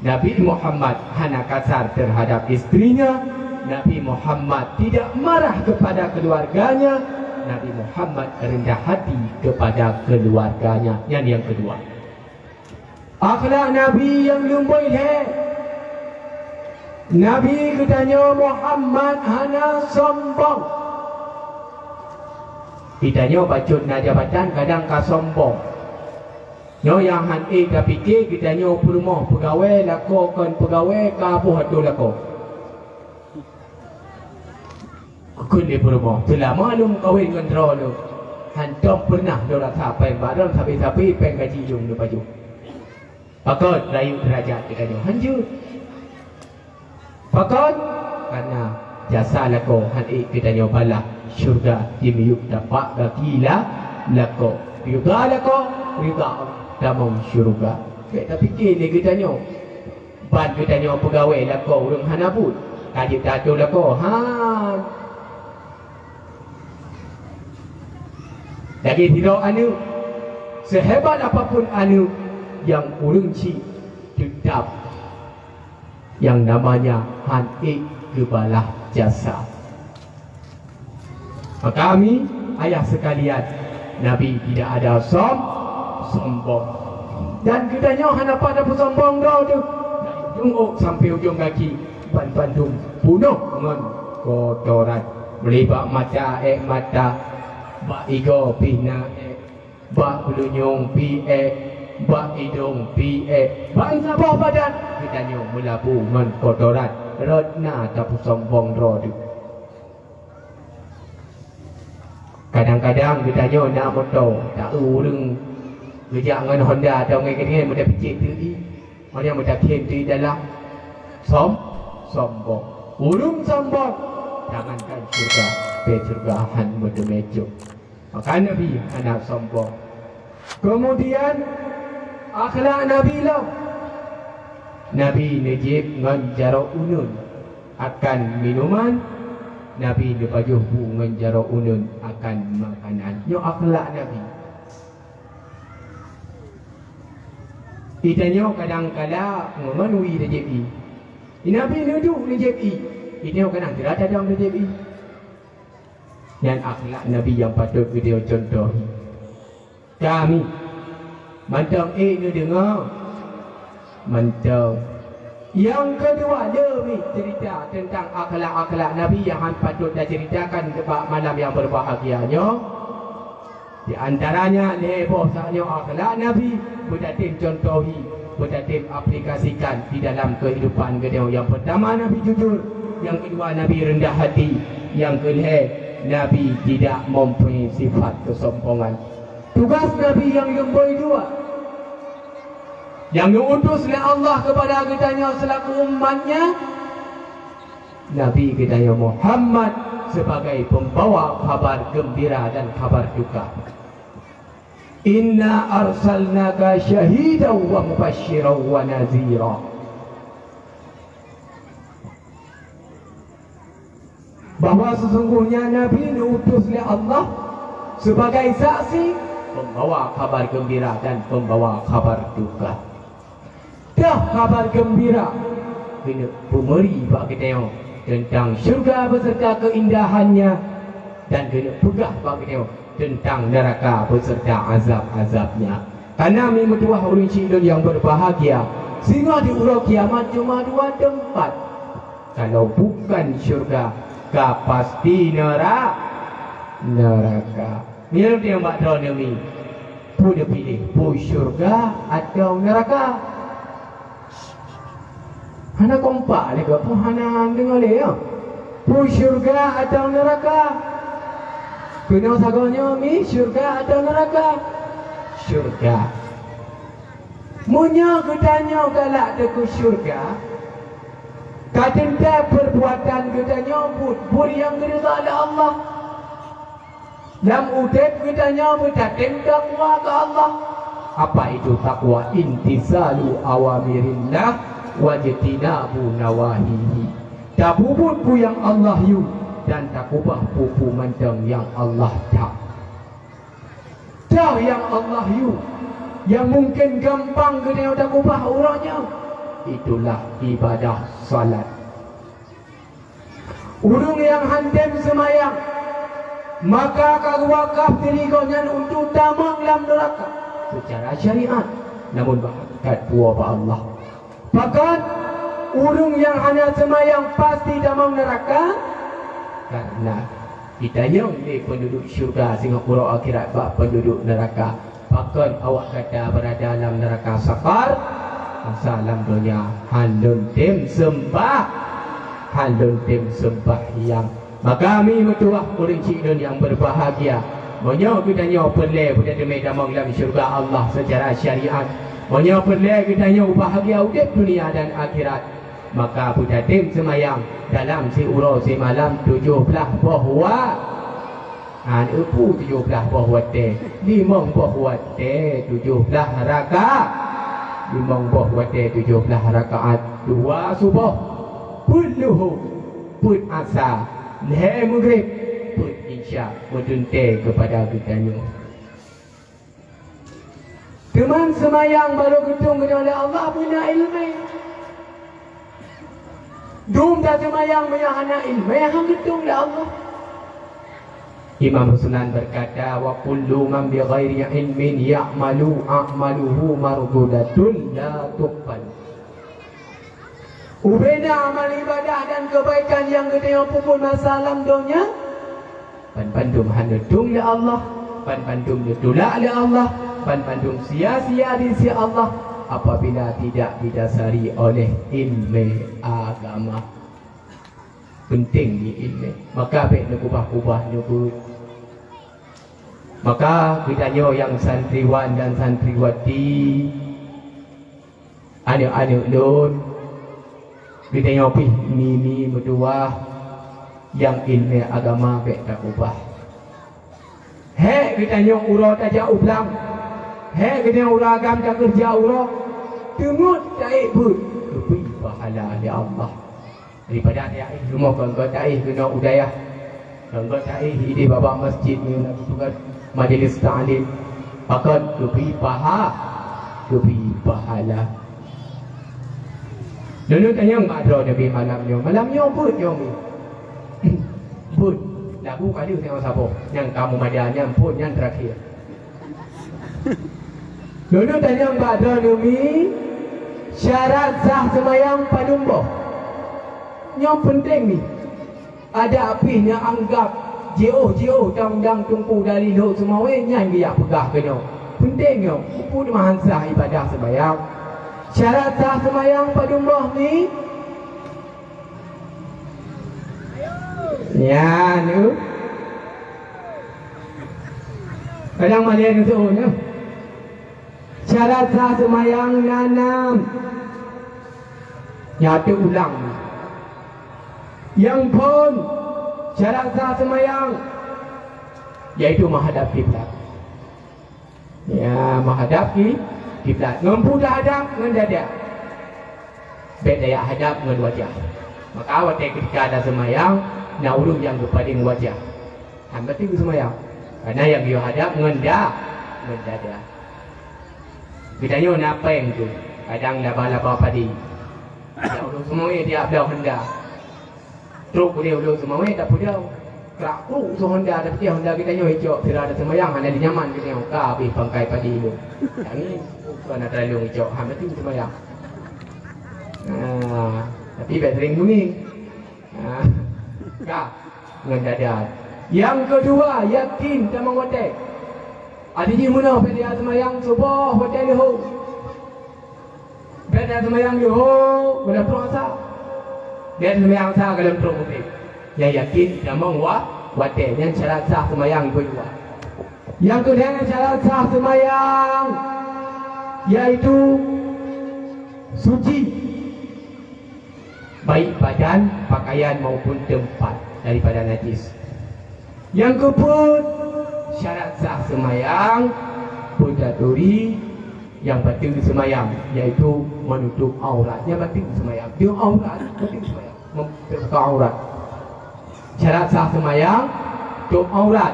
Nabi Muhammad hana kasar terhadap istrinya, Nabi Muhammad tidak marah kepada keluarganya, Nabi Muhammad rendah hati kepada keluarganya. Nyan nyang keudua. Akhlak Nabi nyang lumbôi lhée. Nabi geutanyoe Muhammad hana sombong. Geutanyoe bacut na jabatan kadang ka sombong. Nyoe nyang han ék tapike, geutanyoe peurumoh peugawée lakoe kon peugawée ka boh ateueh lakoe. Kheun lé peurumoh, "Seulama lôn meukawen ngon droeneuh, hántom peureunah lôn rasa péng bak droeneuh, sabe-sabe péng gaji lôn lôn pajoh." Pakon rayeuk deurajat geutanyoe? Hanjeuet. Pakon? Kareuna jasa lakoe han ék geutanyoe balah. Syeuruga jimiyueb tapak gaki la-, lakoe. Ridha lakoe, ridha Allah, tamong syeuruga. Bék tapike lé geutanyoe, ban geutanyoe peugawée lakoe ureuëng hana buet, ka jeuet tato lakoe, han. Lagée sidroe aneuëk, seuhebat apapun aneuëk nyang ureuëng cit, teutap nyang namanya han ék geubalah jasa. Maka mi, ayah sekalian, Nabi tidak ada som-, sombong. Dan geutanyoe hana pat tapeusombong droe teuh. Dari ujong ôk sampai ujong gaki, ban bandum punoh ngon kotoran. Mulai bak mata ék mata, bak igoe pih na ék, bak bulunyong pih ék, bak idong pih ék, ban saboh badan geutanyoe meulabu ngon kotoran. Rot na tapeusombong droe teuh. Kadang-kadang geutanyoe na moto, ta-eu ureuëng geujak ngon Honda atau ngon keudeh meuda picék teuh ié, meuda meuda khem teuh dalam. Som-, sombong. Ureuëng sombong, jangankan syeuruga, pé syeuruga han meuteumé cok. Maka Nabi hana sombong. Keumudian, akhlak Nabi lom. Nabi neujieb ngon jaroe uneuen akan minuman, Nabi neupajoh bu ngon jaroe uneuen akan makanan. Nyoe akhlak Nabi. Geutanyoe kadang kala ngon wie neujieb ié. Nabi neuduek neujieb ié. Geutanyoe kadang sira tadong neujieb ié. Nyan akhlak Nabi nyang patôt geutanyoe cuntohi. Kami mantong ék neudeungoe, mantong Nyang keudua, le meucerita teuntang akhlak-akhlak Nabi nyang han patôt taceuritakan bak malam nyang beubahgia nyoe. Di antaranya lhée boh saát nyoe akhlak Nabi beutatem contohi, beutatem aplikasikan di dalam keuhidupan geutanyoe. Nyang peurtama, Nabi jujur. Nyang keudua, Nabi reundah hati. Nyang keulhée, Nabi tidak mempunyai sifat kesombongan. Tugaih Nabi nyang lumbôi dua nyang geu-utus lé Allah keupada geutanyoe seulaku umat-Nya, Nabi geutanyoe Muhammad, sibagai peumbawa kabar geumbira dan kabar duka. "Inna arsalnaka syahidan wa mubasysyiran wa nazira." Bahwa sesungguhnya Nabi diutus lé Allah sebagai saksi, pembawa kabar gembira dan pembawa kabar duka. Dah kabar gembira keuneuk peumeri bak geutanyoe teuntang syeuruga beserta keuindahannya, dan keuneuk peugah bak geutanyoe teuntang neuraka beserta azab-azabnya. Kareuna meutuwah ureuëng syedara nyang berbahagia, singoh di uroe kiamat cuma dua teumpat. Kalau bukan syeuruga, ka pasti neura-, neuraka. Meunyoe bak droeneuh mi, peue neupiléh, peue syeuruga atawa neuraka? Hana kompak lé geuh, peue hana deungoe lé, ya? Peue syeuruga atawa neuraka? Keunoe sagoe nyoe mi, syeuruga atawa neuraka? Syeuruga. Meunyoe geutanyoe galak teuh keu syeuruga, ka teuntée peurbuatan geutanyoe buet-buet nyang geuridha lé Allah. Lam udeb geutanyoe beutatem takwa keu Allah. Apa itu takwa? Imtitsalu awamirillah wajtinabu nawahihi. Tapeubuet peue nyang Allah yue dan takubah peue-peue mantong nyang Allah that. Toh nyang Allah yue, nyang mungken gampang geutanyoe takubah uroe nyoe, itulah ibadah salat. Ureuëng nyang han tem seumayang, maka ka geuwakaf diri gobnyan untuk tamong lam neuraka seucara syariat, namun bak hakikat tuwoe bak Allah. Pakon ureuëng nyang hana seumayang pasti tamong neuraka? Karena jitanyong lé peunduduek syeuruga singoh uroe akhirat bak peunduduek neuraka, "Pakon awak gata beurada lam neuraka Saqar? Masa lam donya han lôn tem seumbah, han lôn tem seumbahyang." Maka mi meutuwah ureuëng syedara nyang berbahagia, meunyoe geutanyoe peureulée beutateumé tamong lam syeuruga Allah seucara syariat, meunyoe peureulée geutanyoe bahagia udeb dunia dan akhirat, maka beutatem seumayang dalam siuroe simalam tujoh blaih boh wa-, han, eupeu tujoh blaih boh watée, limong boh watée tujoh blaih raka-, limong boh watée tujoh blaih rakaat, dua suboh, peuet luho, peuet asa, lhée meugreb, peuet isya, meuteuntée keupada geutanyoe. Teuma seumayang barô geutueng geutanyoe lé Allah beuna iéleumé. Dum taseumayang meunyoe hana iéleumé, han geutueng lé Allah. Imam Ruslan berkata, "Wa kullu man bi ghairi ilmin ya'malu a'maluhu mardudatun la tuqbal." Ubena amal ibadah dan keubaikan nyang geutanyoe peubuet masa lam donya, banmandum hana tueng lé Allah, banmandum neutulak lé Allah, banmandum sia-sia di sisi Allah apabila tidak didasari oleh iéleumé agama. Penting ni iéleumé. Maka bék neukubah-kubah neubeuet. Maka geutanyoe nyang santriwan dan santriwati, aneuëk-aneuëk lôn, geutanyoe pih mi-mi meutuwah nyang iéleumé agama bék takubah. Hék geutanyoe uroe tajak u blang, hék geutanyoe uroe agam takeureuja uroe, teungeut taék beuet, geubri pahala lé Allah. Daripada taéh rumoh kon-kon taéh keunoe u dayah, kon-kon taéh idéh babah masjid nyoe na geupeugah majlis taklim, pakon geubri paha-, geubri pahala. Lôn tanyong bak droeneuh mi malam nyoe, malam nyoe beuet nyoe mi. Beuet. Lagu ka deuh teuka saboh, nyang ka meumada nyan phon nyan terakhir. Lôn tanyong bak droeneuh mi, Syarat sah seumayang padum boh? Nyoe peunteng nih. Adak pih neuanggab jiôh-jiôh dang-dang teungku dari Lhok Seumawé nyan geujak peugah keunoe. Peunteng nyoe, peue meuhan sah ibadah seumayang. Syarat sah seumayang padum boh ni? Nyan, uh. Kadang malée neuseuôn, uh. Syarat sah seumayang na nam. Nyan teuulang. Nyang phôn syarat sah seumayang, yaitu meuhadab kiblat. Ya, meuhadab ki-, kiblat. Ngon peue tahadab? Ngon dada. Bék tajak hadab ngon wajah. Maka watée keutika taseumayang, na ureuëng nyang geupaléng wajah. Hana bateue seumayang. Karena nyang geuyue hadab ngon da-, ngon dada. Geutanyoe na péng tu, kadang laba-laba padé. Ya, ureuëng seumawé tiap bloe honda. Trok udeb Lhok Seumawé tapeudong. Krak trok su honda, tapi honda geutanyoe icok, sira taseumayang hana lé nyaman geutanyoe, ka habéh pangkai padé lôn. Tangieng, kon atra lôn icok, hana bateue seumayang. Ah, tapi bék sering bunyi. Ah, ka, ngon dada. Nyang keudua, yakin tamong watée. Adak jih meunoe bék tajak seumayang suboh watée leuhô. Bék tajak seumayang leuhô gohlom trok asa. Bék seumayang asa gohlom trok meugrib. Nyang yakin tamong wa-, watée, nyan syarat sah seumayang keudua. Nyang keulhée syarat sah seumayang, yaitu suci, baik badan, pakaian maupun teumpat daripada najis. Nyang keupeuet, syarat sah seumayang, peue taturi nyang bateue seumayang, yaitu meunutôp aurat. Nyang bateue seumayang, deuek aurat, bateue seumayang, mem-, teubuka aurat. Syarat sah seumayang, tôp aurat.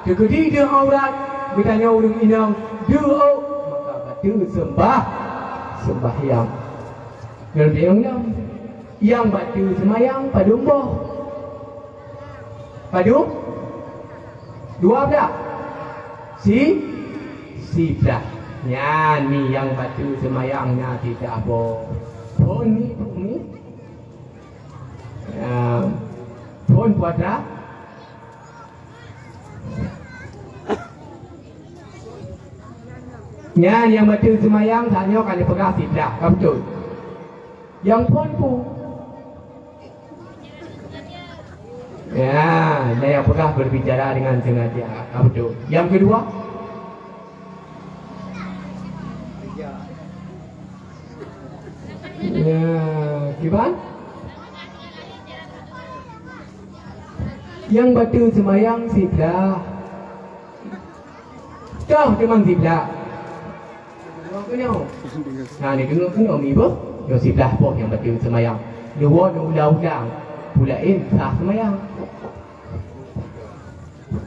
Teukeudi deuek aurat, geutanyoe ureuëng inong deuek, maka bateue seumbah-, seumbahyang. Ngon ureuëng inong, nyang bateue seumayang padum boh? Padum? Dua blah? Si-, siblah. Nyan mi nyang bateue seumayang na siblah boh. Phôn mi, phôn mi? Ya. Phôn putra? Nyan nyang bateue seumayang, tanyoe ka neupeugah siblah, ka beutôi. Nyang phôn peue? Ya, nyang peugah berbicara dengan sengaja. Ka beutôi. Nyang keudua? Ya, kiban? Nyang bateue seumayang siblah. Toh teuma siblah. Deungoe keunoe. Nah, ni deungoe keunoe mi beuh. Nyoe siblah boh nyang bateue seumayang. Neuwoe neuulang-ulang. Peue laén sah seumayang.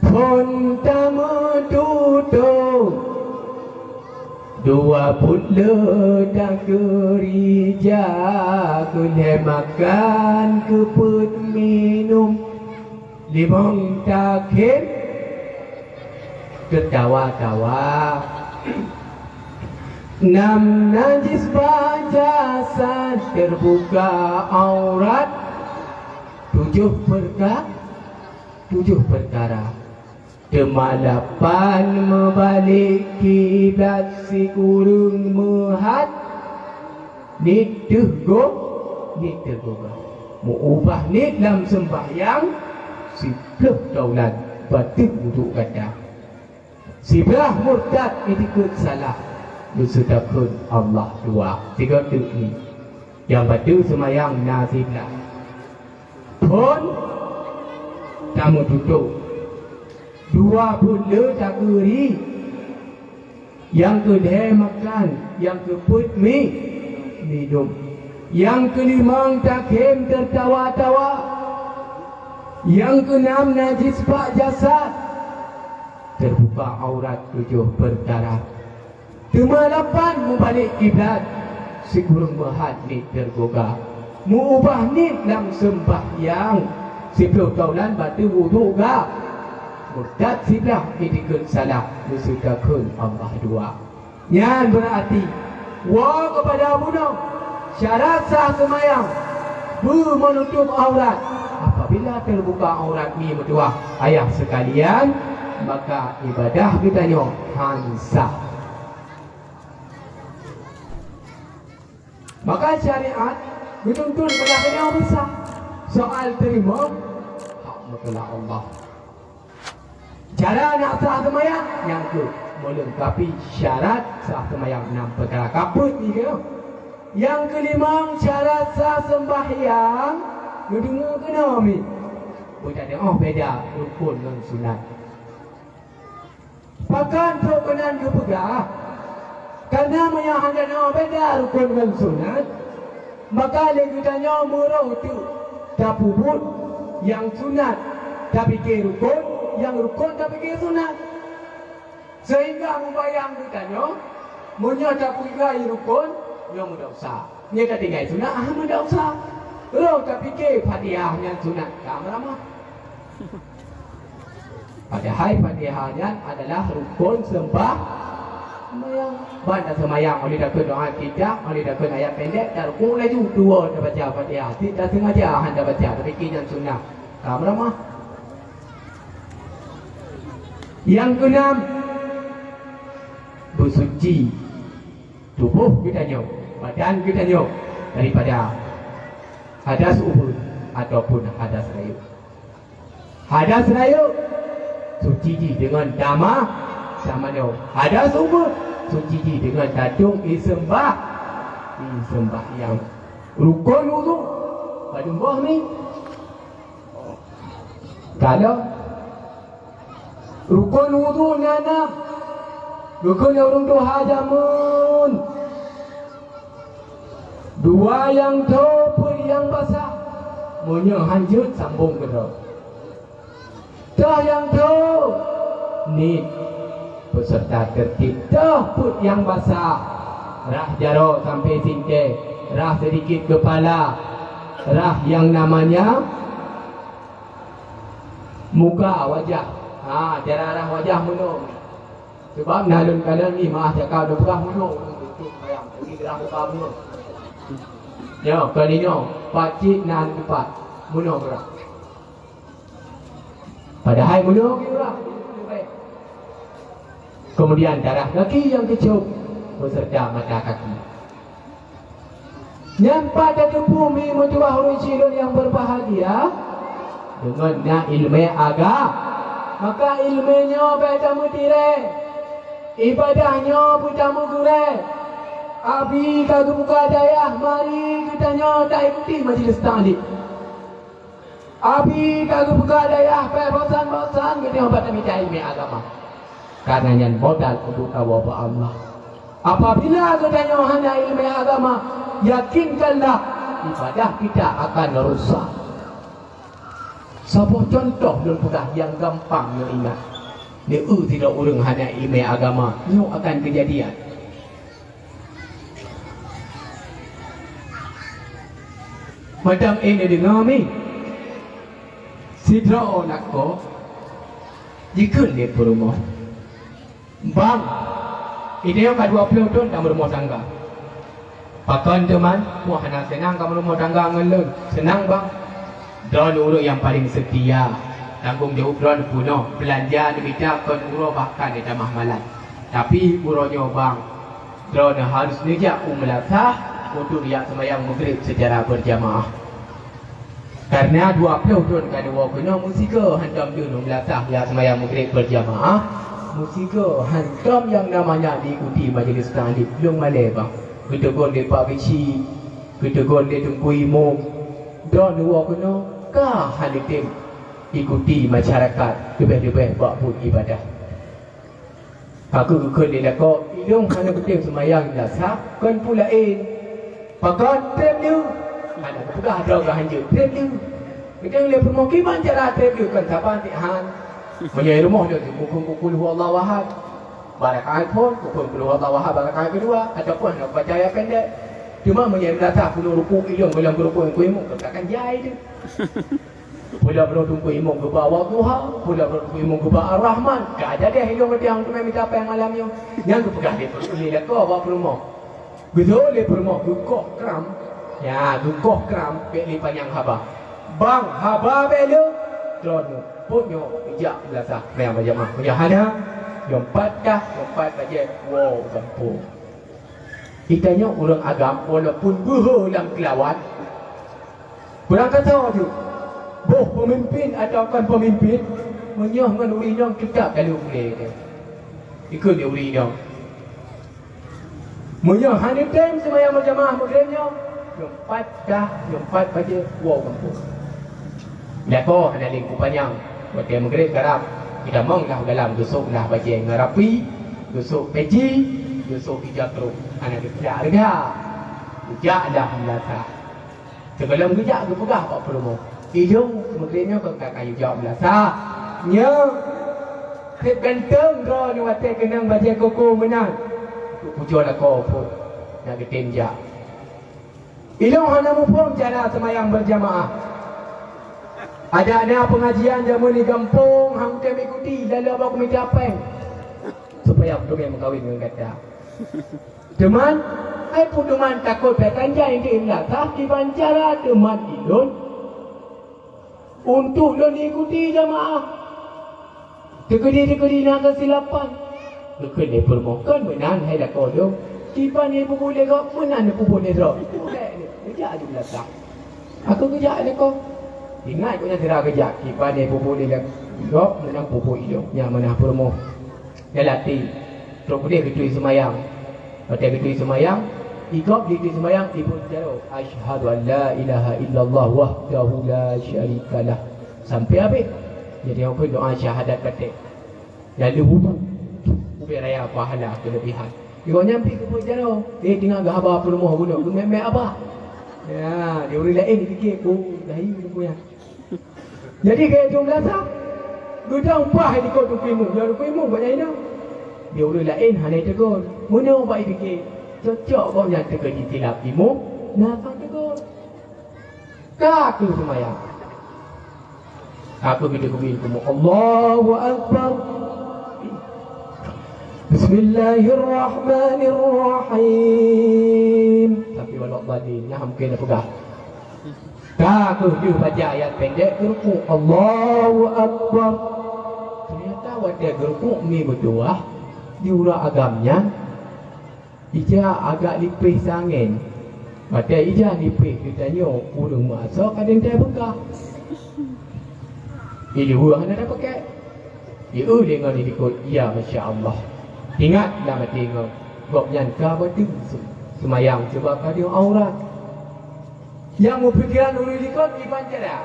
Phôn tameututôp, dua buet le takeurija, keu lhée makan, keu peuet minum. Limong takhém teutawa-tawa. Nam najis bak jasad, teubuka aurat. Tujoh peurka-, tujoh peukara. Teuma lapan meubalek kiblat, sikureueng meuhat niet teuh go-, niet teuh goga. Meu-ubah niet lam seumbahyang, siplôh taulan bateue uduk gata. Siblah murtad, itikeuet salah, beuseutakheun Allah dua. Sigoe teuk ni. Nyang bateue seumayang na siblah. Phôn tameututôp. Dua buet le takeuri. Nyang keulhée makan, nyang keupeuet mi-, minum. Nyang keulimong takhém teutawa-tawa. Nyang keunam najis bak jasad. Teubuka aurat tujoh peukara. Teuma lapan meubalek kiblat, sikureueng meuhat niet teugoga. Meu-ubah niet lam seumbahyang, siplôh taulan bateue uduk ga. Murtad siblah, itikeuet salah, beuseutakheun Allah dua. Nyan beurati Woe keupada bunoe, syarat sah seumayang, beumeunutôb aurat. Apabila teubuka aurat mi meutuwah ayah seukalian, maka ibadah geutanyoe han sah. Maka syariat geutuntut beulah geutanyoe beusah. Soal teurimong hak meukeulak Allah. Cara nak sah seumayang, nyang keu meulengkapi syarat sah seumayang, nam peukara ka peuet nyoe. Nyang keulimong, syarat sah seumbahyang, neudeungoe keunoe mi. Beuteu'oh beda rukon ngon sunat. Pakon trok keunan geupeugah? Kareuna meunyoe hana na beda rukon ngon sunat, maka lé geutanyoe meurôh teuk tapeubuet nyang sunat tapike rukon, nyang rukon tapike sunat. Seuhingga mubayang geutanyoe, meunyoe tapeutinggai rukon, nyoe meudesya. Nyoe tatinggai sunat, ah, meudesya. Rôh tapike Fatihah nyang sunat, ka meuramah. Padahai Fatihah nyan adalah rukon seumbah-, seumayang. Ban taseumayang, 'oh lheueh takheun doa istiftah, 'oh lheueh takheun ayat pendek, tarukuk laju, dua tabaca Fatihah. Cit tasengaja han tabaca, tapike nyan sunat. Ka meuramah. Nyang keunam, beusuci tuboh geutanyoe, badan geutanyoe daripada hadas ubeut ataupun hadas rayeuk. Hadas rayeuk, suci jih deungon tamah samanoe. Hadas ubeut, suci jih deungon tatong iseumbah-, iseumbahyang. Rukon wudu, padum boh mi? Ka lheueh. Rukon wudu na nam. Geukheun lé ureuëng tuha jameun. Dua nyang tho peuet nyang basah. Meunyoe han jeuet, sambong keudroe. Toh nyang tho, niet, beuseurta teurtib. Toh peuet nyang basah, rhah jaroe sampoe singkée, rhah seudikit keupala, rhah nyang namanya muka, wajah. Ha, cara rhah wajah meunoe. Sabab na lôn kalon ni, maah cakap, lôn peugah meunoe, untuk bayang, jadi rhah muka meunoe. Nyoe, kali nyoe, pacit na teumpat, meunoe rhah. Padahai meunoe ureuëng. Kemudian darah kaki nyang keucok beserta mata kaki. Nyan pat tateupeue mi meutuwah ureuëng syedara nyang berbahagia, deungon na iéleumé aga-, maka iéleumé nyoe bék tameutirée, iébadah nyoe beutameugeurée. Abi ka geubuka dayah, mari geutanyoe taikuti majlis taklim. Abi ka geubuka dayah, bék bosan-bosan geutanyoe bak tamita iéleumé agama. Karena nyan modal untuk tawoe bak Allah. Apabila geutanyoe hana iéleumé agama, yakinkanlah ibadah kita akan rusak. Saboh contoh lôn peugah nyang gampang nyoe ingat. Neu sidroe ureuëng hana iéleumé agama, nyoe akan keujadian. Mantong eh neudeungoe mi, sidroe lakoe jikheun lé peurumoh, "Bang, geutanyoe ka dua ploh thon tameurumoh tangga. Pakon teuma, peue hana seunang tameurumoh tangga ngon lôn?" "Seunang, Bang. Droeneuh ureuëng nyang paleng seutia. Tanggong jaweueb droeneuh peunoh, beulanja neumita kon uroe bahkan di tamah malam. Tapi uroe nyoe, Bang, droeneuh harôh neujak u meulasah untuk jak seumayang Maghrib seucara beurjamaah. Karena dua ploh thon ka neuwoe keunoe meusigoe hantom deuh u meulasah jak seumayang Maghrib beurjamaah, meusigoe hantom nyang namanya diikuti majelis taklim. Lôn malée, Bang." Geuteugon lé Pak Geuchik, geuteugon lé Teungku Imum, "Droeneuh woe keunoe ka hana tem ikuti masyarakat leubeh-leubeh bak buet ibadah." Ka geukheun lé lakoe, "Ilôn hana kutem seumayang dasar kon peue laén. Pakon treb lé?" Hana geupeugah droe geuhanjeuet, "Treb lé." Geutanyong lé peurumoh, "Kiban cara treb lé?" "Kon saban tiek han. Meunyoe rumoh lôn kukheun kukheun huwallahu ahad, barakaat phon, kukheun kukheun huwallahu ahad barakaat keudua, ataupun hana kubaca ayat pendek. Cuma meunyoe dasar peunoh rukuk ilôn goh lom rukuk nyang kuimu, kon ka jai teuh." Pula peunoh teungku imum geuba Wadduha, pula peunoh teungku imum geuba Ar-Rahman. Ka jadi ilôn meudeh teumé mita péng malam nyoe. Nyang geupeugah lé peurumoh, lé lakoe bak peurumoh, Geujok lé peurumoh geukoh kram, ya, geukoh kram bék lé panyang haba. Bang haba bék lé, droeneuh peuet nyoe jak meulasah meuayang beujamaah. Meunyoe hana, jom pat kah, jom pat bajée woe gampông. Geutanyoe ureuëng agam, walaupun beuhe lam keulawan, beurangkasoe jeuet, boh peumimpin atawa kon peumimpin, meunyoe ngon ureuëng inong teutab jalok ulée teuh. Ikheun lé ureuëng inong. Meunyoe hana tem seumayang beujamaah Maghrib nyoe, jom pat kah, jom pat bajée woe gampông. Lakoe hana lé kupanyang, watée Maghrib karab, geutamong lah u dalam, geusok lah bajée ngon rapi, geusok peci, geusok ija trok, hana geujak reuga. Geujak lah meulasah. Sigohlom geujak geupeugah bak peurumoh, "Ilong, Maghrib nyoe kon ka kayue jak meulasah. Nyoe, seb ganteng droeneuh watée keunong bajée koko meunan. Pujoe lakoe phon nyang geutem jak." Ilong hana muphom cara seumayang beujamaah. Adak na peungajian jameun di gampông han tem ikuti, lalu abah kumita péng supaya peuteumé meukawen ngon gata. Teuma, hai peue teuma takot that tan jai di meulasah kiban cara teuma ilôn. Untuk lôn ikuti jamaah. Teukeudi-teukeudi na keusilapan. Geukheun lé peurumoh, "Kon meunan hai lakoe lôn. Kiban nyang peubuet lé gob meunan nyang peubuet lé droe." Geujak di meulasah. Aku geujak lé ko. Ingat gobnyan sira geujak. Kiban nyang peubuet lé gob meunan peubuet ilôn. Nyan meunan peurumoh. Nyan latih. Trok keudeh geutui seumayang. Watée geutui seumayang, i gob geutui seumayang, ibuet jaroe, "Asyhadu an la ilaha illallah wahdahu la syarikalah." Sampai habéh. Jadi, nyoe keuh doa syahadat patéh. Lalu wudu. Ubé raya pahala keulebihan. Di gobnyan pih geubuet jaroe. Eh, teungoh geuhaba peurumoh bunoe, geumé-mé abah. Ya, di ureuëng laén dipike, "Oh, dah hiu nyan." Jadi, keu jeuem meulasah, geudong paih dikeue Teungku Imum. Nyoe Teungku Imum buet nyang inong. Di ureuëng laén hana jiteugon. Meunyoe bak jipike, cocok gobnyan teukeudi silap imum, na sang teugor. Ka keuh seumayang. Ka keuh geuteukeubir keu imum, "Allahu Akbar. Bismillahirrahmanirrahim." Tapi walau balik, nah mungkin dah peugah. Ka keuh lheueh baca ayat pendek geurukuk, "Allahu Akbar." Teunyata watée geurukuk mi meutuwah, di uroe agam nyan, ija agak lipéh sangén. Watée ija lipéh geutanyoe ureuëng meuasoe ka teuntée beukah. Di luwa hana tapakée. Di eu lé ngon di likot, ya masya Allah. Ingat lam até ngon gobnyan ka bateue seumayang sabab ka deuh aurat. Nyang meupikiran ureuëng likot kiban cara.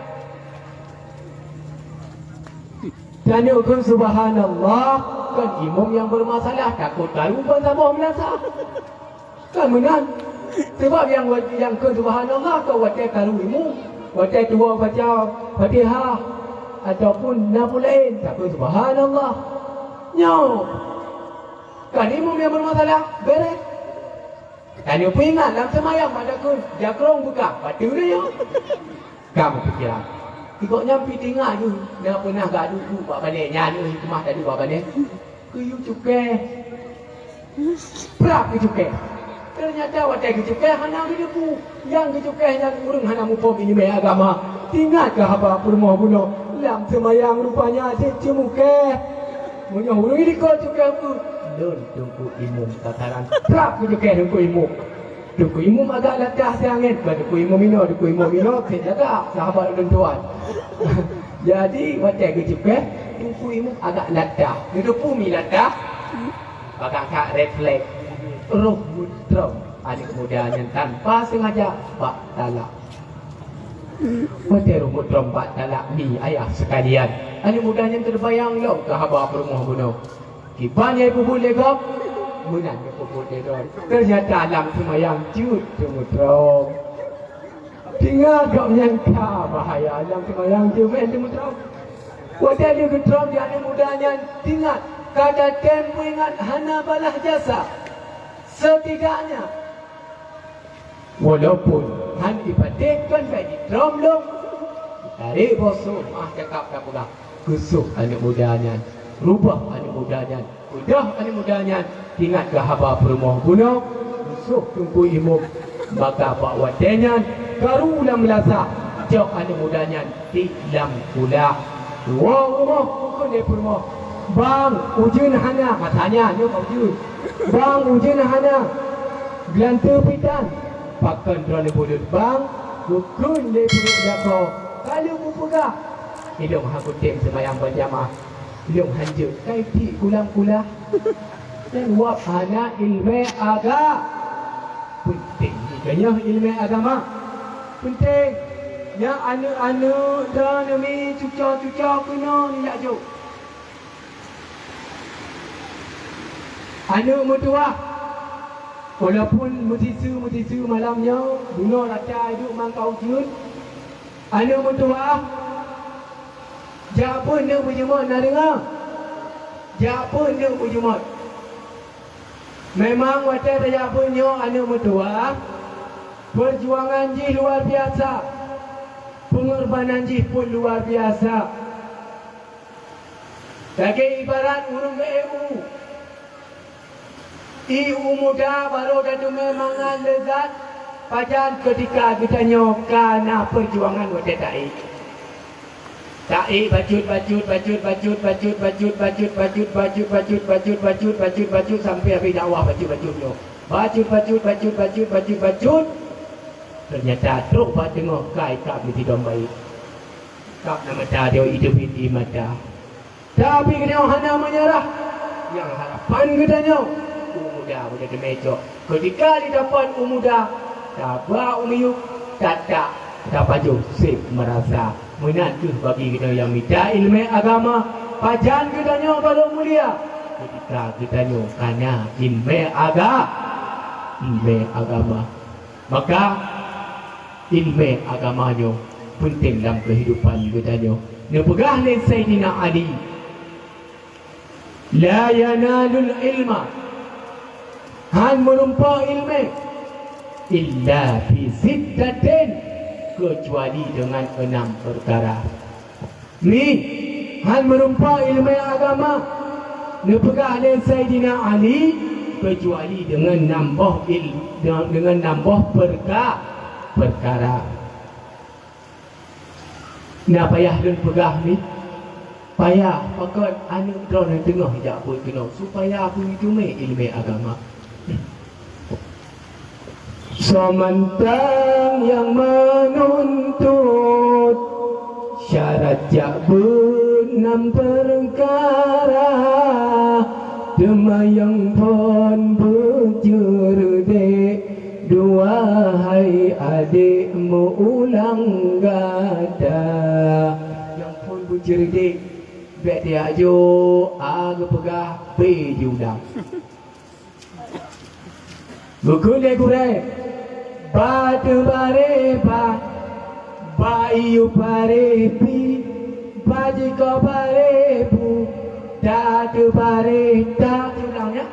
Tanyoe kheun subhanallah, kon imum nyang beureumasalah, takot karu ban saboh meulasah. Kan meunan. Sabab nyang wa-, nyang kheun subhanallah kon watée karu imum, watée tuwoe baca Fatihah ataupun na peue laén, takheun subhanallah. Nyoe kan imum nyang beureumasalah, beureh. Tanyoe peuingat lam seumayang, mak takheun jakrong beukah, bateue nyoe. Ka meupikiran. Di gobnyan pih teuingat jeuet, na peunah geuduek-duek bak balée, nyan hikmah taduek bak balée. Geuyue cukéh. Prap geucukéh. Teunyata watée geucukéh hana geuteupeue. Nyang geucukéh nyan ureuëng hana muphom iéleumé agama. Teuingat keu haba peurumoh bunoe, lam seumayang rupanya cit ceumukéh. Meunyoe ureuëng likot cukéh peue, lôn Teungku Imum sasaran. Prap geucukéh Teungku Imum. Teungku Imum agak latah siangén, bukan Teungku Imum inoe, Teungku Imum inoe, keu jaga sahabat ulôn tuan. Jadi, watée geucukéh, Teungku Imum agak latah. Geuteupeue mi latah, bagaih that refleks. Roh meutröm aneuëk muda nyan tanpa sengaja bak talak. Watée roh meutröm bak talak mi ayah sekalian, aneuëk muda nyan teubayang lom keu haba peurumoh bunoe. Kiban nyang peubuet lé gob, meunan nyang peubuet lé droe. Teunyata lam seumayang jeuet teumeutröm. Teuingat gobnyan ka bahaya lam seumayang jeuet meutröm. Watée lheueh geutröm di aneuëk muda nyan, teuingat, ka tatem peuingat hana balah jasa. Setidaknya, walaupun hana ipatéh kon bak jitröm lom, tarek boh sôk, meu'ah cakap tapeugah, geusoh aneuëk muda nyan, reubah aneuëk muda nyan, peugah aneuëk muda nyan, teuingat keu haba peurumoh bunoe, Troh Teungku Imum, maka bak watée nyan karu lam meulasah, cok aneuëk muda nyan tiek lam kulah. Woe u rumoh, bukon lé peurumoh. Bang, ujeuen hana, katanya nyoe ka ujeuen. Bang, ujeuen hana, geulanteue pih tan, pakon droeneuh buleuen. Bang, geukheun lé peurumoh jakoe, ka lheueh kupeugah, ilong hana kutem seumayang berjamaah, ilong hanjeuet kai tiek kulang kulah. Dan wab hana iéleumé aga-, peunteng. Geutanyoe iéleumé agama peunteng. Nyan aneuëk-aneuëk droeneuh mi cuco-cuco keunoe nijak jok. Aneuëk meutuwah, walaupun meusiseu-meusiseu malam nyoe, bunoe rata iduek mangkau jeuet, aneuëk meutuwah, jak beuet neuk beujeumat na deungoe. Jak beuet neuk beujeumat. Memang watée tajak beuet nyoe aneuëk meutuwah, peujuangan jih luar biasa, peungorbanan jih pun luar biasa. Lagée ibarat ureuëng geu-ék u. Ié u muda barô tateumé mangan leuzat, pajan keutika geutanyoe ka na peujuangan watée taék. Taék bacut, bacut, sampai habéh dakwah bacut-bacut nyoe. Bacut, bacut, bacut, bacut, bacut, bacut. Teunyata trok bak teungoh kai kab meusidom baét. Kab na mata teuh, iteubiet ié mata. Tapi geutanyoe hana meunyeurah. Nyang harapan geutanyoe, u muda beudeuh teumé cok. Keutika jitapat u muda, taba u miyueb, tatak, tapajoh séb meurasa. Meunan kheueh bagi geutanyoe nyang mita iéleumé agama, pajan geutanyoe barô mulia. Keutika geutanyoe kana iéleumé aga-, iéleumé agama. Maka, iéleumé agama nyoe peunteng lam keuhidupan geutanyoe. Neupeugah lé Saidina Ali, "La yanalul ilma," hán meurumpok iéleumé, "illa bi sittatin," keucuali deungon enam peukara. Mi, hán meurumpok iéleumé agama, neupeugah lé Saidina Ali, keucuali deungon nam boh il-, deungon nam boh peurka-, peukara. Na payah lôn peugah mi, payah pakon aneuëk droeneuh teungoh jak beuet keunoe, supaya beuteumé iéleumé agama. Soe mantong nyang meununtut syarat jak beuet nam peukara, teuma nyang phon beuceurdek, dua hai adék meuulang gata. Nyang phon beuceurdek, bék tajak jok A geupeugah B jiulang. Geukheun lé gurée, "Ba teubareh ba, ba iyup bareh bi, ba jikoh bareh bu, ta teubareh ta." Ulang, ya.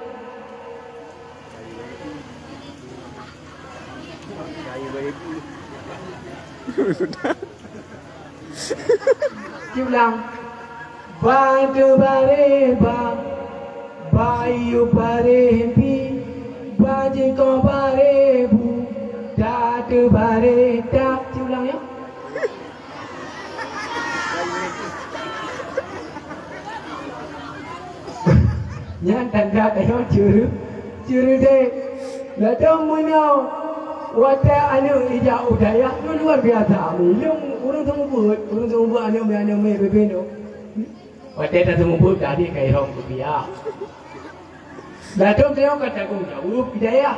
Diulang. Ba teubareh ba, ba iyup bareh bi, ba jikoh bareh bu, ta teubareh ta. Diulang, ya. Nyan tanda tanyoe ceureu-, ceureude. Ladom meunyoe watée aneuëk ijak u dayah nyoe luar biasa. Ilong ureuëng seumeubeuet, ureuëng seumeubeuet aneuëk mé, aneuëk mé bebe nyoe. Watée taseumeubeuet tadi ka irong keubiya. Ladom tanyoe ka tanggong jaweueb di dayah.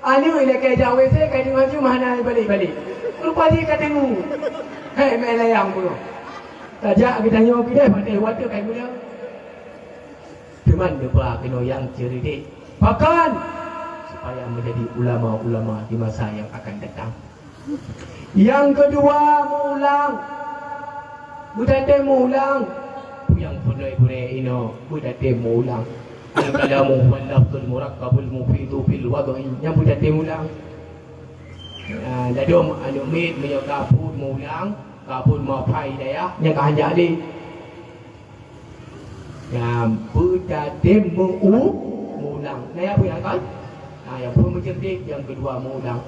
Aneuëk ilakée jak WC ka deungoe ju hana ibalek-balek. Rupa jih ka teungu. Hai meulayang bunoe. Tajak geutanyoe keudeh patéh watée kai mula. Teuma neuba keunoe nyang ceureude. Pakon? Supaya menjadi ulama-ulama di masa yang akan datang. Nyang keudua, meuulang. Beutatem meuulang. Peue nyang peureulée gurée inoe, beutatem meuulang. Al-kalamu huwal lafzul murakkabul mufidu fil wad'i. Nyang beutatem ulang. Ah, ladom aneuëk miet meunyoe ka phon meuulang, ka phon meuhafai dayah, nyang ka hanjak lé. Nyang beutatem meu-, meuulang. Naya peue nyang ka? Nyang peue meuceudik, nyang keudua meuulang.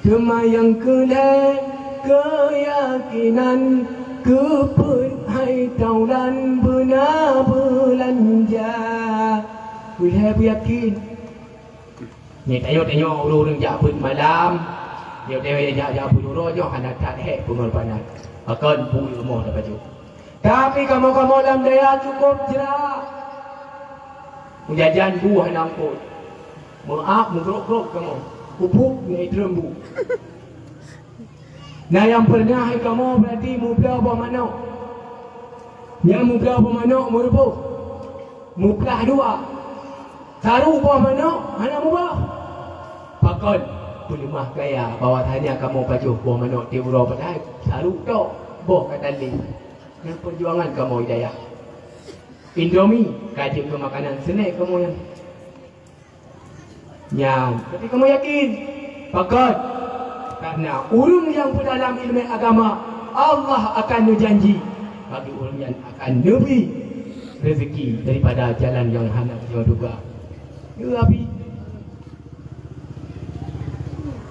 Teuma nyang keulhèe keuyakinan, keu peuet hai taulan beuna beulanja. Peulhèe beuyakin. Nyoe tanyoe-tanyoe ureueng-ureueng jak beuet malam, nyoe tanyoe jak, jak beuet uroe nyoe hana that hék peungorbanan. Pakon buet rumoh tapajoh. Tapi kamoe-kamoe lam dayah cukôp jrak. Meujajan bu hana eungkôt. Meu'ab meugrôk-grôk kamoe. Pupuk ngon itrém bu. Na nyang peureunah kamoe beurati meubloe boh manok. Nyang meubloe boh manok meuruboh. Meuplah dua. Saru boh manok hana muboh. Pakon? Peuleumah kaya bahwasanya kamoe pajoh boh manok tiep uroe, padahai saru tok boh ka talé. Nyan peujuangan kamoe di dayah. Indomie ka jeuet keu makanan seunek kamoe nyan. Nyan, tapi kamoe yakin. Pakon? Karena ureueng nyang peudalam ileumèe agama, Allah akan neujanji bagi ureueng nyan akan neubri rezeki daripada jalan nyang hana geuduga. Ya Rabbi.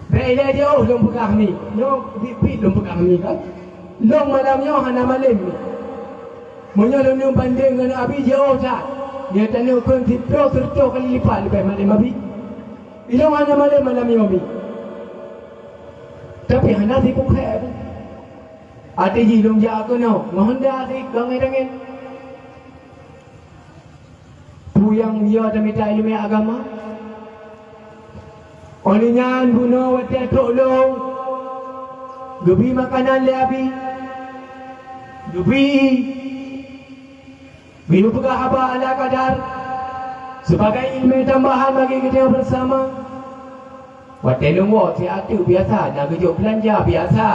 Bèk ilèe jiôh lôn peugah mi. Nyoe biet-biet lôn peugah mi kan. Lôn malam nyoe hana malem mi. Meunyoe lôn bandeng ngon Abi jiôh that. Nyoe tanyoe kheun siplôh sireutôh kali lipat leubeh malem Abi. Ilôn hana malem malam nyoe mi. Tapi hana sibuk hék. Até jih lôn jak keunoe ngon honda sit gangét-gangét. Peue nyang yo tamita ileumèe agama? Óh lheueh nyan bunoe watèe trok lôn, geubri makanan lé Abi, geubri, geuyue peugah haba ala kadar, sibagai ileumèe tambahan bagi geutanyoe beurasama. Watèe lôn woe siat teuk biasa, na geujok beulanja biasa.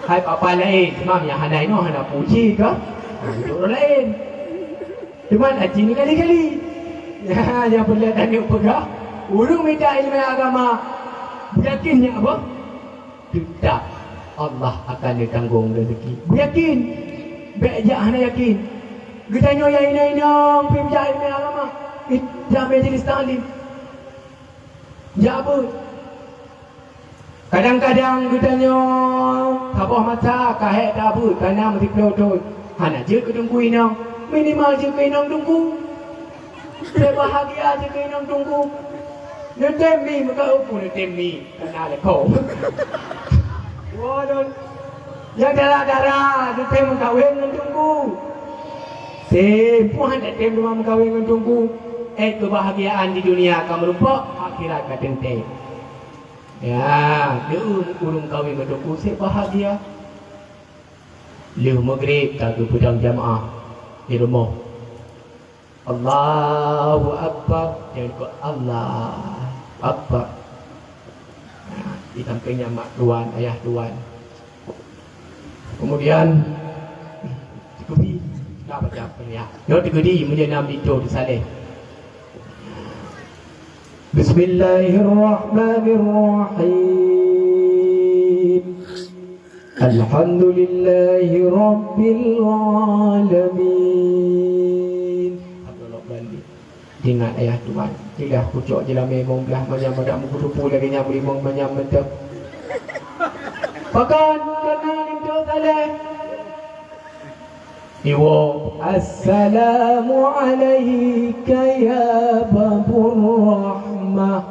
Hai papa laén, seumam nyang hana inoe hana puji kah? Na geujok ureueng laén. Teuma aci ni kali-kali. Nyang peureulèe tanyoe peugah, ureueng mita ileumèe agama, beuyakin nyak boh? Teutap Allah akan neutanggong rezeki. Beuyakin. Bèk jak hana yakin. Geutanyoe nyang inong-inong pih jak ileumèe agama, jak majelis taklim. Jak beuet. Kadang-kadang geutanyoe saboh masa ka hék tabeuet, kana meusiplôh thôn. Hana jeuet keu teungku inong, minimal jeuet keu inong teungku. Seubahagia jeuet keu inong teungku. Neutem mi, meuka upu neutem mi. Kana lakoe. Woe lôn. Nyang dara-dara neutem meukawen ngon teungku. Tem, peue han tatem teuma meukawen ngon teungku. Eh, keubahgiaan di dunia ka meurumpok, akhirat ka teuntèe. Ya, deuh ureueng kawen ngon teungku seb bahagia. Lheueh meugreb ka geupeudong jamaah di rumoh. Allahu Akbar. Nyang dikeue Allahu Akbar. Nah, di sampéng nyan mak tuan, ayah tuan. Kemudian, teukeudi, ka baca Fatihah. Nyoe teukeudi meunyoe na mito teusaleh. Bismillahirrahmanirrahim. Alhamdulillahi Rabbil Alamin. Ingat ayah tuan, tilah pucok jeulamé mong blah manyam, adak meukutupu lagèe nyan beulimong manyam mantong. Pakon keunan linto saleh? Iwoe, assalamu alaika ya babur rahmah.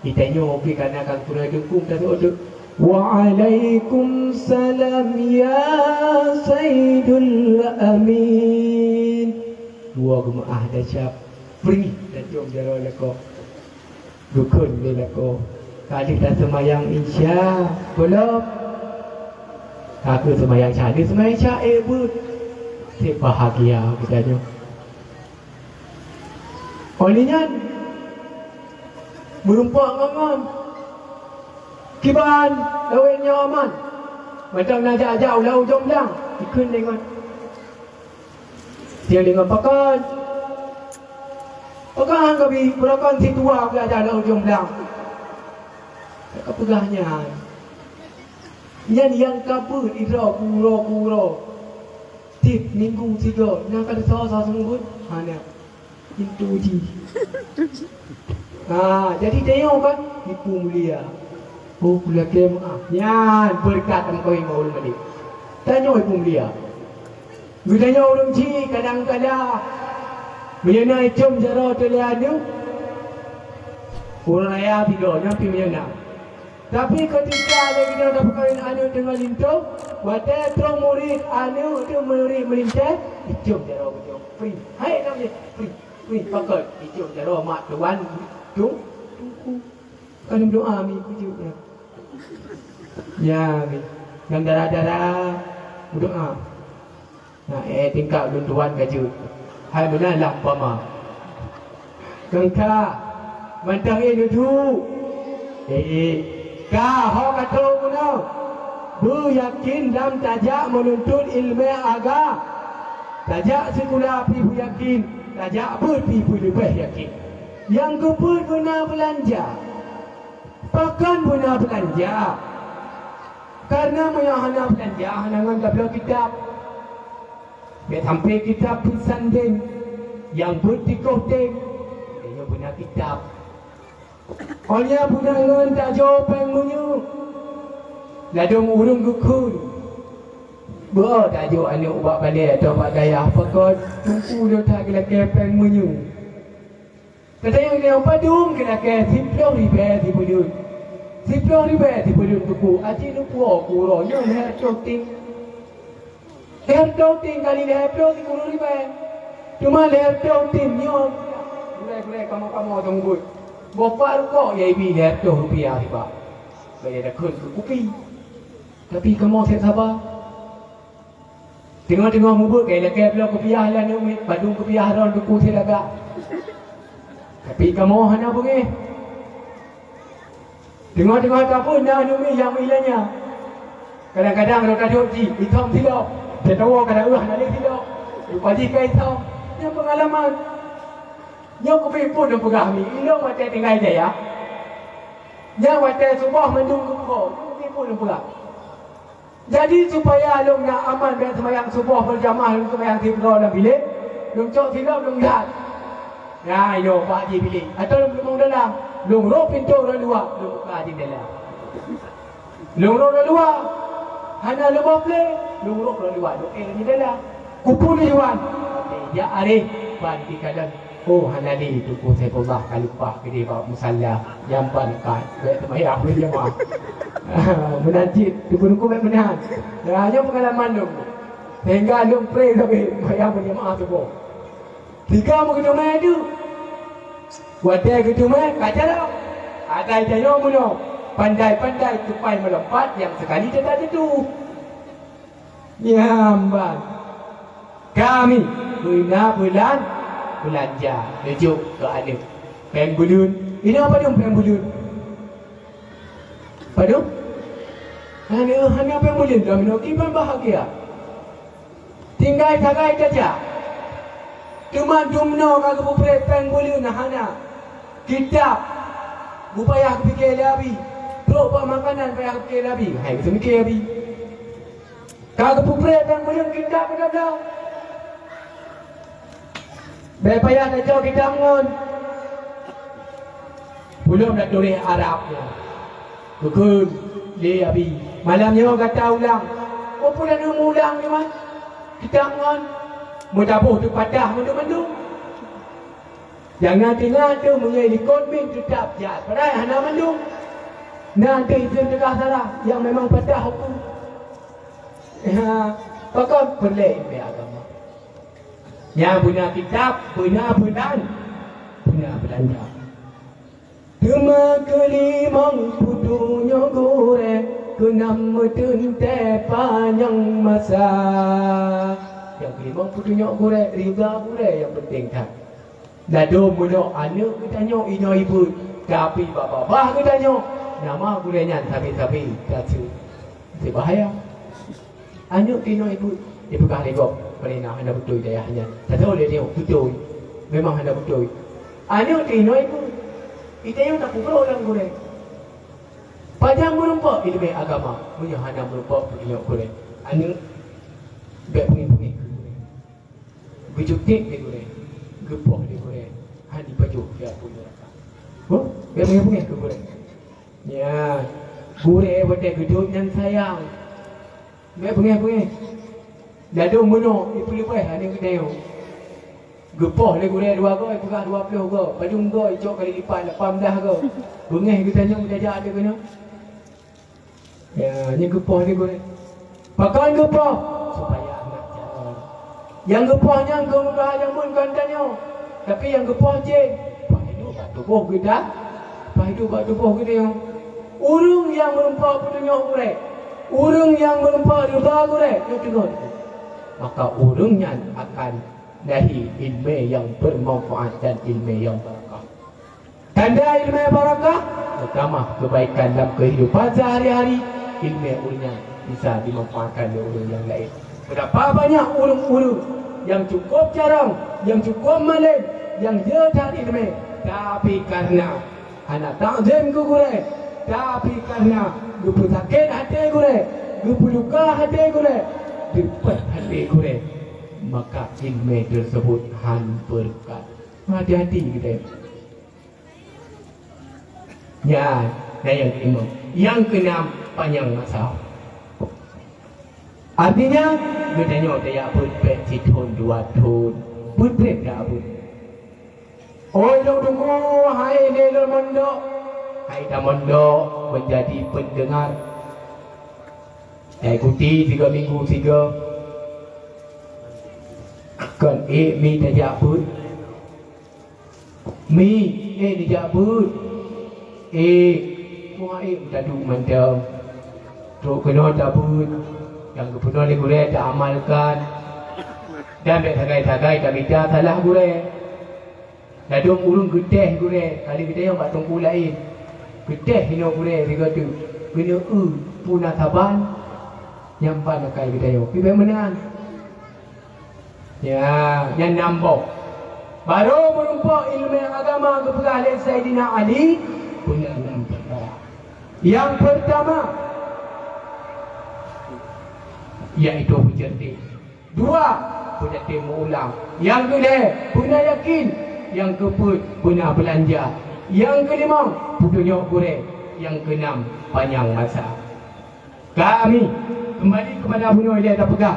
Geutanyoe pih kana ka geupeuna dukung taduek-duek. Waalaikumsalam ya Saidul Amin. Dua geumeu'ah dacap. Peurih dacom jaroe lakoe. Geukheun lé lakoe. Ka lheueh taseumayang Isya, gohlom. Ka kheueh seumayang Isya, lheueh seumayang Isya, ék beuet. Seb bahagia geutanyoe. Óh lheueh nyan, meurumpok ngon-ngon. Kiban lawét nyoe aman. Mantong na jak-jak u laôt Ujong Blang, ikheun lé ngon. Dia deungon pakon. Pakon han kabi, pakon si tuha beuaja lam Ujong Blang. Ka peugah nyan. Nyan nyang ka beuet sidroe keu uroe keu uroe. Tiep minggu sigoe, nyang ka teusoe-soe seumeubeuet. Ha, nyan. Pintoe jih. Ha, jadi tanyoe kan, ibu mulia. Oh, pulakée meuah. Nyan beureukat tameukawen ngon ureuëng malée. Tanyoe ibu mulia. Geutanyoe ureuëng chik kadang-kadang meunyoe na icom jaroe teuh lé aneuëk, ureuëng raya tiga nyan pih meunyoe na. Tapi keutika lé geutanyoe tapeukawen aneuëk teungoh linto, watée troh murit aneuëk teuh murit meulintée, icom jaroe geutanyoe. Pri, hai nam jih, pri, pri, pakon. Icom jaroe mak tuan tung, tungku. Kan doa mi kujeuet nyan. Ya, mi. Nyang dara-dara berdoa. Nah, eh, tingkat ulôn tuan ka jeuet. Hai meunan lah umpama. Kengka, mantong eh nuju. Eh, ka ho ka trok meunoe. Beuyakin lam tajak meununtut iéleumé aga. Tajak sikula pih beuyakin, tajak beuet pih beuleubeh yakin. Nyang keupeuet beuna beulanja. Pakon beuna beulanja? Kareuna meunyoe hana beulanja, hana ngon tabloe kitab. Bék sampoe kitab peusan deng, nyang beuet tikoh deng, nyoe beuna kitab. Óh lheueh beuna ngon tajoe péng meunyoe, ladôm ureuëng geukheun. Beu tajoe aneuëk ubak balée atau bak dayah, pakon teungku lôn that geulakée péng meunyoe. Katanyong-tanyong padum geulakée siplôh ribée sibuleuen. Siplôh ribée sibuleuen teungku, aci neupuwoe keu uroe nyoe lhée reutôh ting. Lhée reutôh ting kali lhée plôh sikureueng ribée. Teuma lhée reutôh ting nyoe. Gurée-gurée kamoe-kamoe teuh mubuet. Boh pat rukok ya ibi lhée reutôh rupiah sibak. Bèk takheun keu kupi. Tapi kamoe sép saba. Teungoh-teungoh mubuet kai lakée bloe kupiah lé aneuëk miet, padum kupiah droe teungku silagak. Tapi kamoe hana beungéh. Teungoh-teungoh tapeue na aneuëk miet nyang meuilanya. Kadang-kadang droe tadok jih, itom silop. Teutowo ka deuh hana lé silop. Rupa jih ka itom. Nyan peungalaman. Nyoe keubiet phon lôn peugah mi, ilong watée tinggai jaya. Nyan watée suboh mandum geupeuho, keubiet phon lôn peugah. Jadi, supaya lôn na aman bék seumayang suboh beujamaah lôn seumayang sidroe lam bilék, lôn cok silop lôn that. Nyan inoe bak jih bilék, atawa lôn peuleumong dalam, lôn rôh pintoe rot luwa, lôn buka jendela. Lôn rôh rot luwa, hana leuboh plé, lôn rôh rot luwa, lôn éh jendela. Kupeue tujuan? Jak areh ban dikalon. Oh, hana lé Teungku Saifullah ka leupah keudeh bak musala nyang ban ka bék seumayang beujamaah. Meunan cit, teungku-teungku bék meunan. Ya, nyoe peungalaman lôn. Sehingga lôn pré sabe seumayang beujamaah suboh. Tiga meugeudumé deuh. Watée geuteumé ka jaroe. Agai tanyoe meunoe, pandai-pandai tupai meulompat nyang seukali teuka teutu. Nyan ban. Kami beuna bulan beulanja neujok keu aneuëk. Péng buleuen, inoe padum péng buleuen? Padum? Hana, hana péng buleuen, kami nyoe kiban bahagia. Tinggai sagai tajak. Teuma dumnoe ka geupeupreh péng buleuen hana. Kitab beu payah geupike lé abi. Trok bak makanan payah geupike lé abi. Hai geuseumiké abi. Ka geupeupreh péng buleuen kitab keudroe. Bék payah tacok kitab ngon. Ulôn na tuléh Arab nyoe. Geukheun lé abi, malam nyoe gata ulang. Peue na neuulang nyoe, man? Kitab ngon. Meudaboh teupadah mandum-mandum. Jangan tinggai teuh meunyoe likot mieng teutap jak, padahai hana mandum. Na teuh idhin teuka salah, nyang memang padah huköm. Ha, pakon peureulée ilmu agama. Nyang beuna kitab, beuna beulan, beuna beulanja. Teuma keulimong peutunyok gurée, keunam meuteuntée panyang masa. Nyang keulimong peutunyok gurée, ridha gurée nyang peunteng that. Ladôm meunyoe aneuëk geutanyoe inoe ibeut, tapi bak babah geutanyoe, nama gurée nyan sabe-sabe taseue. Bahaya. Aneuëk teuh inoe ibeut, jipeugah lé gob, "Peurintah hana beutôi dayah nyan." Tasoe lé nyoe, beutôi. Memang hana beutôi. Aneuëk teuh inoe ibeut, geutanyoe tapeubrok lam gurée. Pajan meurumpok iéleumé agama, meunyoe hana meurumpok peutunyok gurée. Aneuëk bék beungéh-beungéh keu gurée. Beujeuet lé gurée. Geupoh lé gurèe, han jipajoh keu apui neuraka. Huh? Bèk beungèh-beungèh keu gurèe. Nyan, gurèe watèe geuduek nyan sayang. Bèk beungèh-beungèh. Ladôm meunoe ipeuleubèh aneuk geutanyoe. Geupoh lé gurèe dua goe, ipeugah dua ploh goe, padum goe, icok kali lipat lapan blah goe. Beungèh geutanyoe meujak ateueh keunoe. Ya, nyan geupoh lé gurèe. Pakon geupoh? Supaya aneuk jalan. Nyang geupoh nyan keu mudahan nyang beuet kon tanyoe. Tapi nyang geupoh jén, paih hidup bak tuboh geuda-, paih hidup bak tuboh geutanyoe. Ureueng nyang meureumpok peutunyok gurèe, ureueng nyang meureumpok ridha gurèe, nyoe teungoh. Maka ureueng nyan akan lahé ileumèe nyang beumanfaat dan ileumèe nyang barakah. Tanda ileumèe barakah, meutamah keubaikan lam keuhidupan seuhari-hari, ileumèe ureueng nyan bisa jimanfaatkan lé ureueng nyang laén. Beurapa banyak ureueng-ureueng nyang cukôp carông, nyang cukôp malém, nyang jeuet that ileumèe, tapi kareuna hana takzim keu gurèe, tapi kareuna geupeusakét até gurèe, geupeuluka até gurèe, deupet até gurèe, maka ileumèe teuseubut han beureukat. Hati-hati geutanyoe. Nyan, nyan nyang keulima. Nyang keunam, panyang masa. Artinya, geutanyoe tajak beuet bèk sithôn dua thôn, beutrép tajak beuet. Oi lôn deungoe, hai lé lôn mondok, hai tamondok meujadi peundeungar. Taikuti sigoe minggu sigoe. Kon ék mi tajak beuet. Mi, éh, neujak beuet. Éh, peue éh taduek mantong. Trok keunoe tabeuet, nyang geupeurunoe lé gurèe taamalkan. Dan bèk sagai-sagai tamita salah gurèe. Ladôm ureueng geutéh gurèe, kali geutéh bak teungku laén. Geutéh inoe gurèe sigoe teuk. Keuneuk eu peue na saban, nyan ban akai geutanyoe. Pih bèk meunan. Ya, nyan nam boh. Barô meurumpok ileumèe agama geupeugah lé Saidina Ali, peue na nam peukara. Nyang peurtama, yaitu beuceureuti. Dua, beuceureuti meuulang. Nyang keulhèe, beuna yakin. Nyang keupeuet, beuna beulanja. Nyang keulimong, peutunyok gurèe. Nyang keunam, panyang masa. Kami kembali kepada bunoe ilèe tapeugah,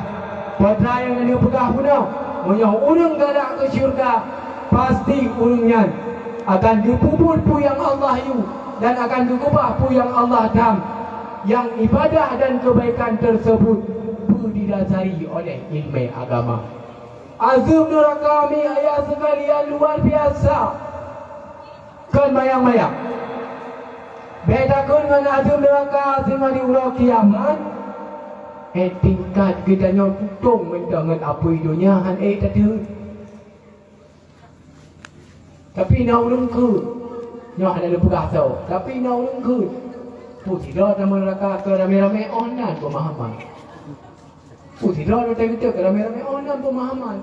peue nyang lôn peugah bunoe, meunyoe ureueng galak keu syeuruga, pasti ureueng nyan akan geupeubuet peue nyang Allah yue dan akan geukeubah peue nyang Allah tham. Nyang ibadah dan keubaikan teuseubut peue didasari oleh ileumèe agama. Azeueb neuraka mi ayah seukalian luar biasa. Kon mayang-mayang. Bèk takot ngon azeueb neuraka singoh di uroe kiamat. Eh, tingkat geutanyoe tutong mantong ngon apui donya han ék tateun. Tapi na ureueng kheun, nyoe hana lôn peugah soe, tapi na ureueng kheun, peue sidroe tamong neuraka keu ramé-ramé, oh nan peumahaman. Peue sidroe teuntèe keu ramé-ramé, oh nan peumahaman.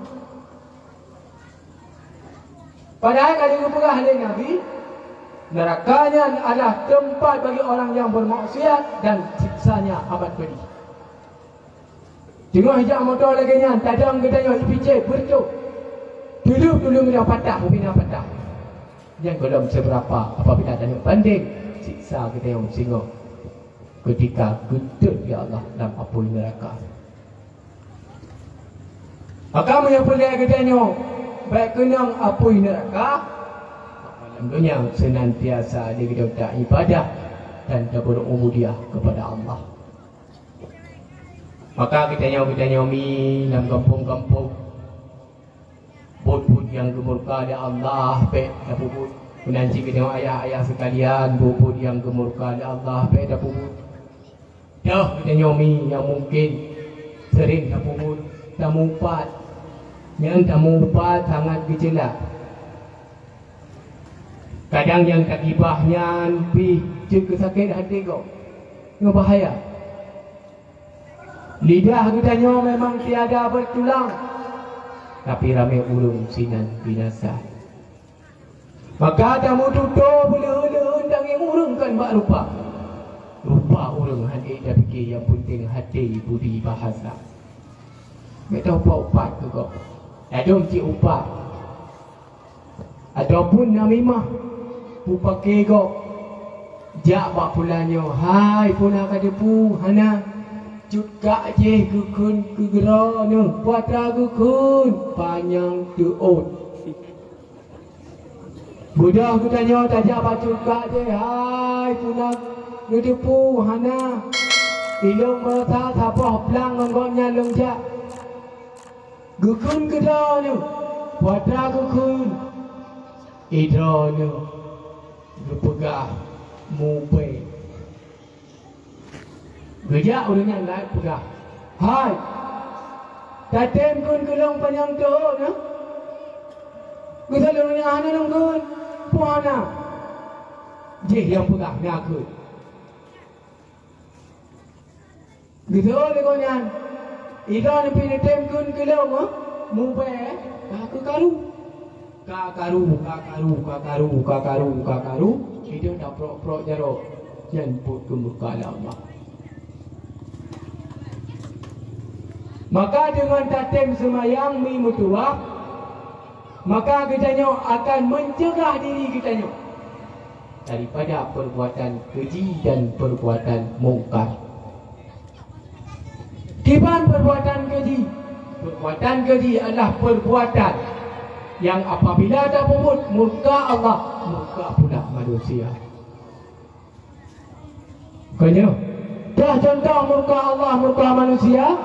Padahai ka geupeugah lé Nabi, neuraka nyan adalah teumpat bagi orang nyang beurmaksiat dan siksanya amat pedih. Teungoh ijak moto lagèe nyan, tadong geutanyoe ipicék beureucok. Tuleueng-tuleueng nyang patah, bubena patah. Nyan gohlom seubeurapa apabila tanyoe bandeng siksa geutanyoe singoh keutika geuteuet lé Allah lam apui neuraka. Maka meunyoe peureulèe geutanyoe bèk keunong apui neuraka, maka lam donya seunantiasa lé geutanyoe taibadah dan tabeureu'ubudiah keupada Allah. Maka geutanyoe, geutanyoe mi lam gampông-gampông, buet-buet nyang geumurka lé Allah bèk tapeubuet. Meunan cit geutanyoe ayah-ayah seukalian, buet-buet nyang geumurka lé Allah bèk tapeubuet. Toh geutanyoe mi nyang mungken sering tapeubuet, tamupat. Nyan tamupat sangat geuceulak. Kadang nyang tagibah nyan pih jeuet keu sakét até gob. Nyoe bahaya. Lidah geutanyoe memang tiada beutulang, tapi ramé ureueng sinan binasa. Maka tameututoe beuleuheun-leuheun tangieng ureueng kon bak rupa. Rupa ureueng han ék tapike, nyang peunteng até, budi, bahasa. Bèk taupat-upat keu gob. Ladôm cit upat. Ataupun namimah, peupaké gob jak bak pula nyoe, "Hai, peue na ka teupeu?" "Hana, cut kak jih geukheun keu droeneuh." "Peue atra geukheun?" "Panyang teuôt." Beudôh geutanyoe tajak bak cut kak jih, "Hai, peue na neuteupeu?" "Hana, ilôn meurasa saboh blang ngon gobnyan lôn jak." "Geukheun keu droeneuh." "Peue atra geukheun?" "Droeneuh geupeugah mubée." Geujak ureuëng nyan laén peugah, "Hai, tatem kheun keu lôn panyang teuôt neuh?" Geuseuôt ureuëng nyan, "Hana lôn kheun." "Peue hana?" "Jih nyang peugah na kheun." Geuseuôt lé gobnyan, "Ilôn pih neutem kheun keu lôn, eh, mubée, ka keukaru." Ka karu, ka karu, ka karu, ka karu, ka karu, ideh taprok-prok jaroe, nyan buet keumurka lé Allah. Maka deungon tatem seumayang mi meutuwah, maka geutanyoe akan meucegah diri geutanyoe daripada perbuatan keji dan perbuatan mungkar. Kiban perbuatan keji? Perbuatan keji adalah perbuatan yang apabila tapeubuet murka Allah, murka pula manusia. Kon nyoe, dah contoh murka Allah, murka manusia,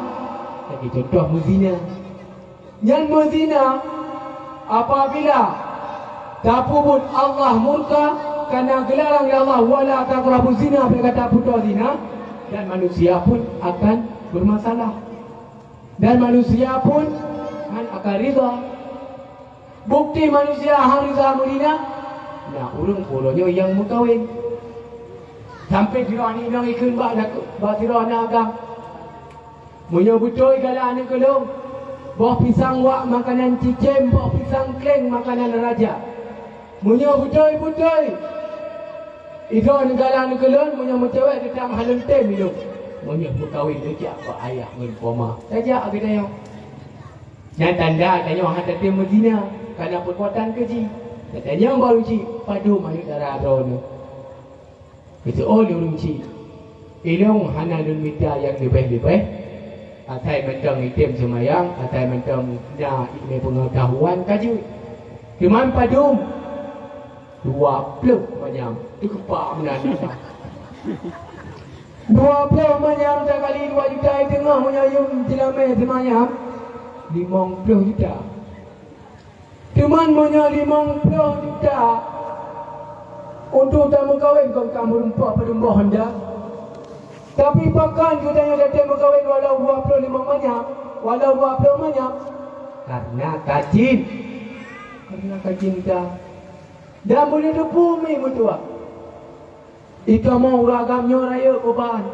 lagée contoh meuzina. Nyan meuzina, apabila tapeubuet Allah murka, karena geularang lé Allah, "Wala taqrabuz zina," bèk gata peutoe zina, dan manusia pun akan bermasalah. Dan manusia pun han akan ridha. Bukti manusia han ridha meuzina, na ureuëng uroe nyoe nyang meukawen. Sampai sidroe aneuk inong ikheun bak, bak sidroe aneuk agam, "Meunyoe beutôi galak aneuk keu lôn, boh pisang wak makanan cicém, boh pisang kléng makanan raja." Meunyoe beutôi-beutôi, "Idroe neugalak aneuk keu lôn, meunyoe meucewek teutab han lôn tem ilôn." Meunyoe meukawen neujak bak ayah ngon poma, tajak geutanyoe. Nyan tanda tanyoe han tatem meuzina, kana perbuatan keji. Geutanyoe baru cit padum aneuk dara droeneuh. Geuseuôt lé ureuëng chik, "Ilôn hana lôn mita nyang leubeh-leubeh, asai mantong item seumayang, asai mantong na iéleumé peungeutahuan ka jeuet. Teuma padum?" "Dua ploh manyam." Teukeupah meunan. Dua ploh manyam takali dua juta, i teungoh meunyoe yum jeulamé seumayang, limong ploh juta. Teuma meunyoe limong ploh juta untuk tameukawen, kon ka meurumpok padum boh honda. Tapi pakon geutanyoe tatem meukawen walau dua ploh limong manyam, walau dua ploh manyam? Karena kacin. Karena kacin ta. Dan meunyoe teupeu mi meutuah. Ikamoe ureuëng agam nyoe rayeuk beuban.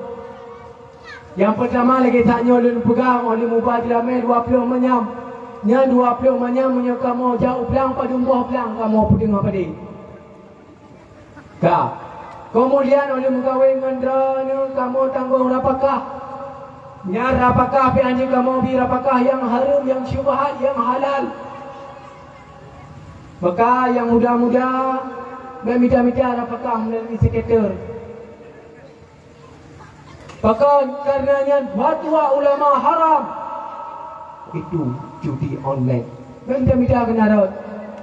Nyang peutama lagée that nyoe lôn peugah, óh lheueh muba jeulamé dua ploh manyam. Nyan dua ploh manyam meunyoe kamoe jak u blang, padum boh blang kamoe peuteungoh padé? Ka. Keumudian óh lheueh meukawen ngon droeneuh kamoe tanggong rapakah. Nyan rapakah pih anjeuk kamoe bi rapakah nyang hareuem, nyang syubhat, nyang halal. Maka nyang muda-muda, bèk mita-mita rapakah meulalu sekreter. Pakon? Karena nyan fatwa ulama haram. Itu judi online. Bèk mita-mita keunan rot.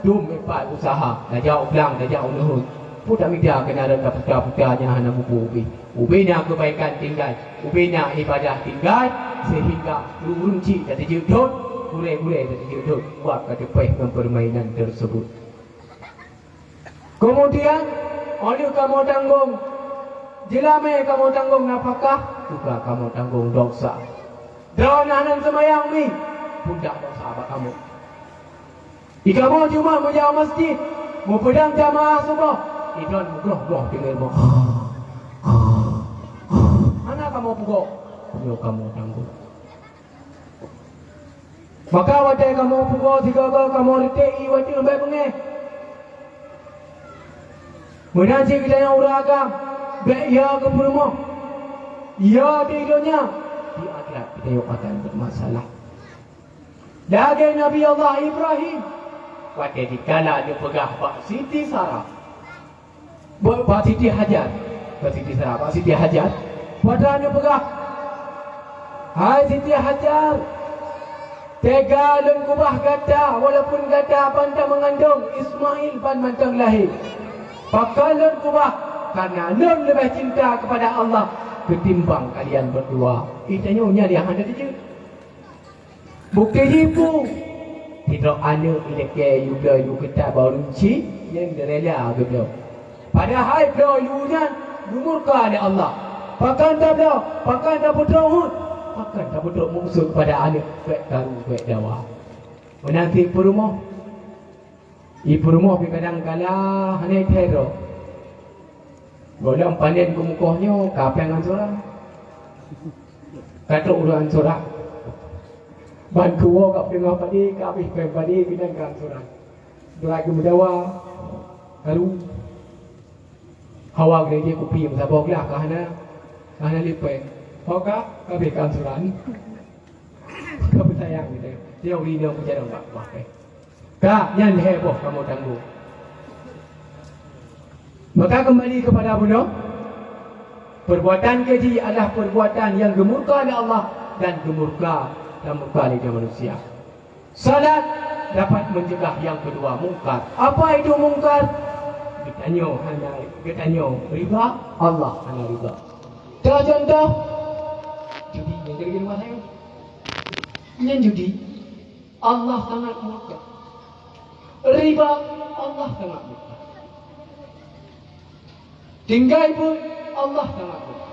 Dum ipat usaha, tajak u blang, tajak u leuheut. Peue tamita keunan rot, taputa-puta nyang hana muphom ubé. Ubé na keubaikan tinggai, ubé na ibadah tinggai, sehingga ureuëng chik ka teujeuet thon, gurée-gurée ka teujeuet thon, buat ka teupéh ngon permainan tersebut. Keumudian, óh lheueh kamoe tanggong, jeulamé kamoe tanggong nafakah, juga kamoe tanggong dosa. Droeneuh hana seumayang mi, pundak dosa bak kamoe. Di kamoe Jumat meujak u masjid, meupeudong jamaah suboh, idon meugroh-groh teungoh rumoh. Hana kamoe pugoe, nyoe kamoe tanggong. Maka watée kamoe pugoe sigoe-goe, kamoe reutek ié watée leubeh beungéh. Meunan cit geutanyoe ureuëng agam, bèk ya keu peurumoh, ya di donya, di akhirat geutanyoe akan bermasalah. Lagée Nabi Allah Ibrahim, Watée dikala neupeugah bak Siti Sarah, bak, bak Siti Hajar, bak Siti Sarah, bak Siti Hajar, watée neupeugah, "Hai Siti Hajar, teuga lôn keubah gata, walaupun gata ban tameungandong Ismail ban mantong lahé. Pakon lôn keubah? Karena lôn leubeh cinta keupada Allah keutimbang kalian berdua." Ih, tanyoe nyan nyang hana jijeuet. Bukeuti jih peue? Sidroe aneuëk ilakée yue bloe yue keutat bak ureuëng chik, nyan geurela geubloe. Padahai bloe yue nyan geumurka lé Allah. Pakon tabloe? Pakon tapeutrok uet? Pakon tapeutrok meukeusut keupada aneuëk bék karu bék dawa? Meunan cit peurumoh. Di peurumoh pih kadang kala hana jiteupeue. Gohlom panen keumukoh nyoe ka péng ansuran. Ka trok ureuëng ansuran. Ban kuwoe ka peungoh padé, ka habéh péng padé, keunan ka ansuran. Brat geumeudawa, karu. Hawa geurejek kupi meusaboh glah ka hana, ka hana lé péng. Ho ka, ka habéh ka ansuran. Ka peusayang geutanyoe. Teori nyoe peujalan bak, bak péng. Ka, nyan lhée boh kamoe tanggong. Maka kembali kepada bunoe, perbuatan keji adalah perbuatan yang geumurka lé Allah dan geumurka dan murka lé manusia. Salat dapat mencegah yang kedua mungkar. Apa itu mungkar? Geutanyoe hana, geutanyoe riba, Allah hana riba. Contoh, judi yang jadi rumah saya. Nyan judi. Allah sangat murka. Riba, Allah sangat murka. Tinggai pun, Allah sangat murka.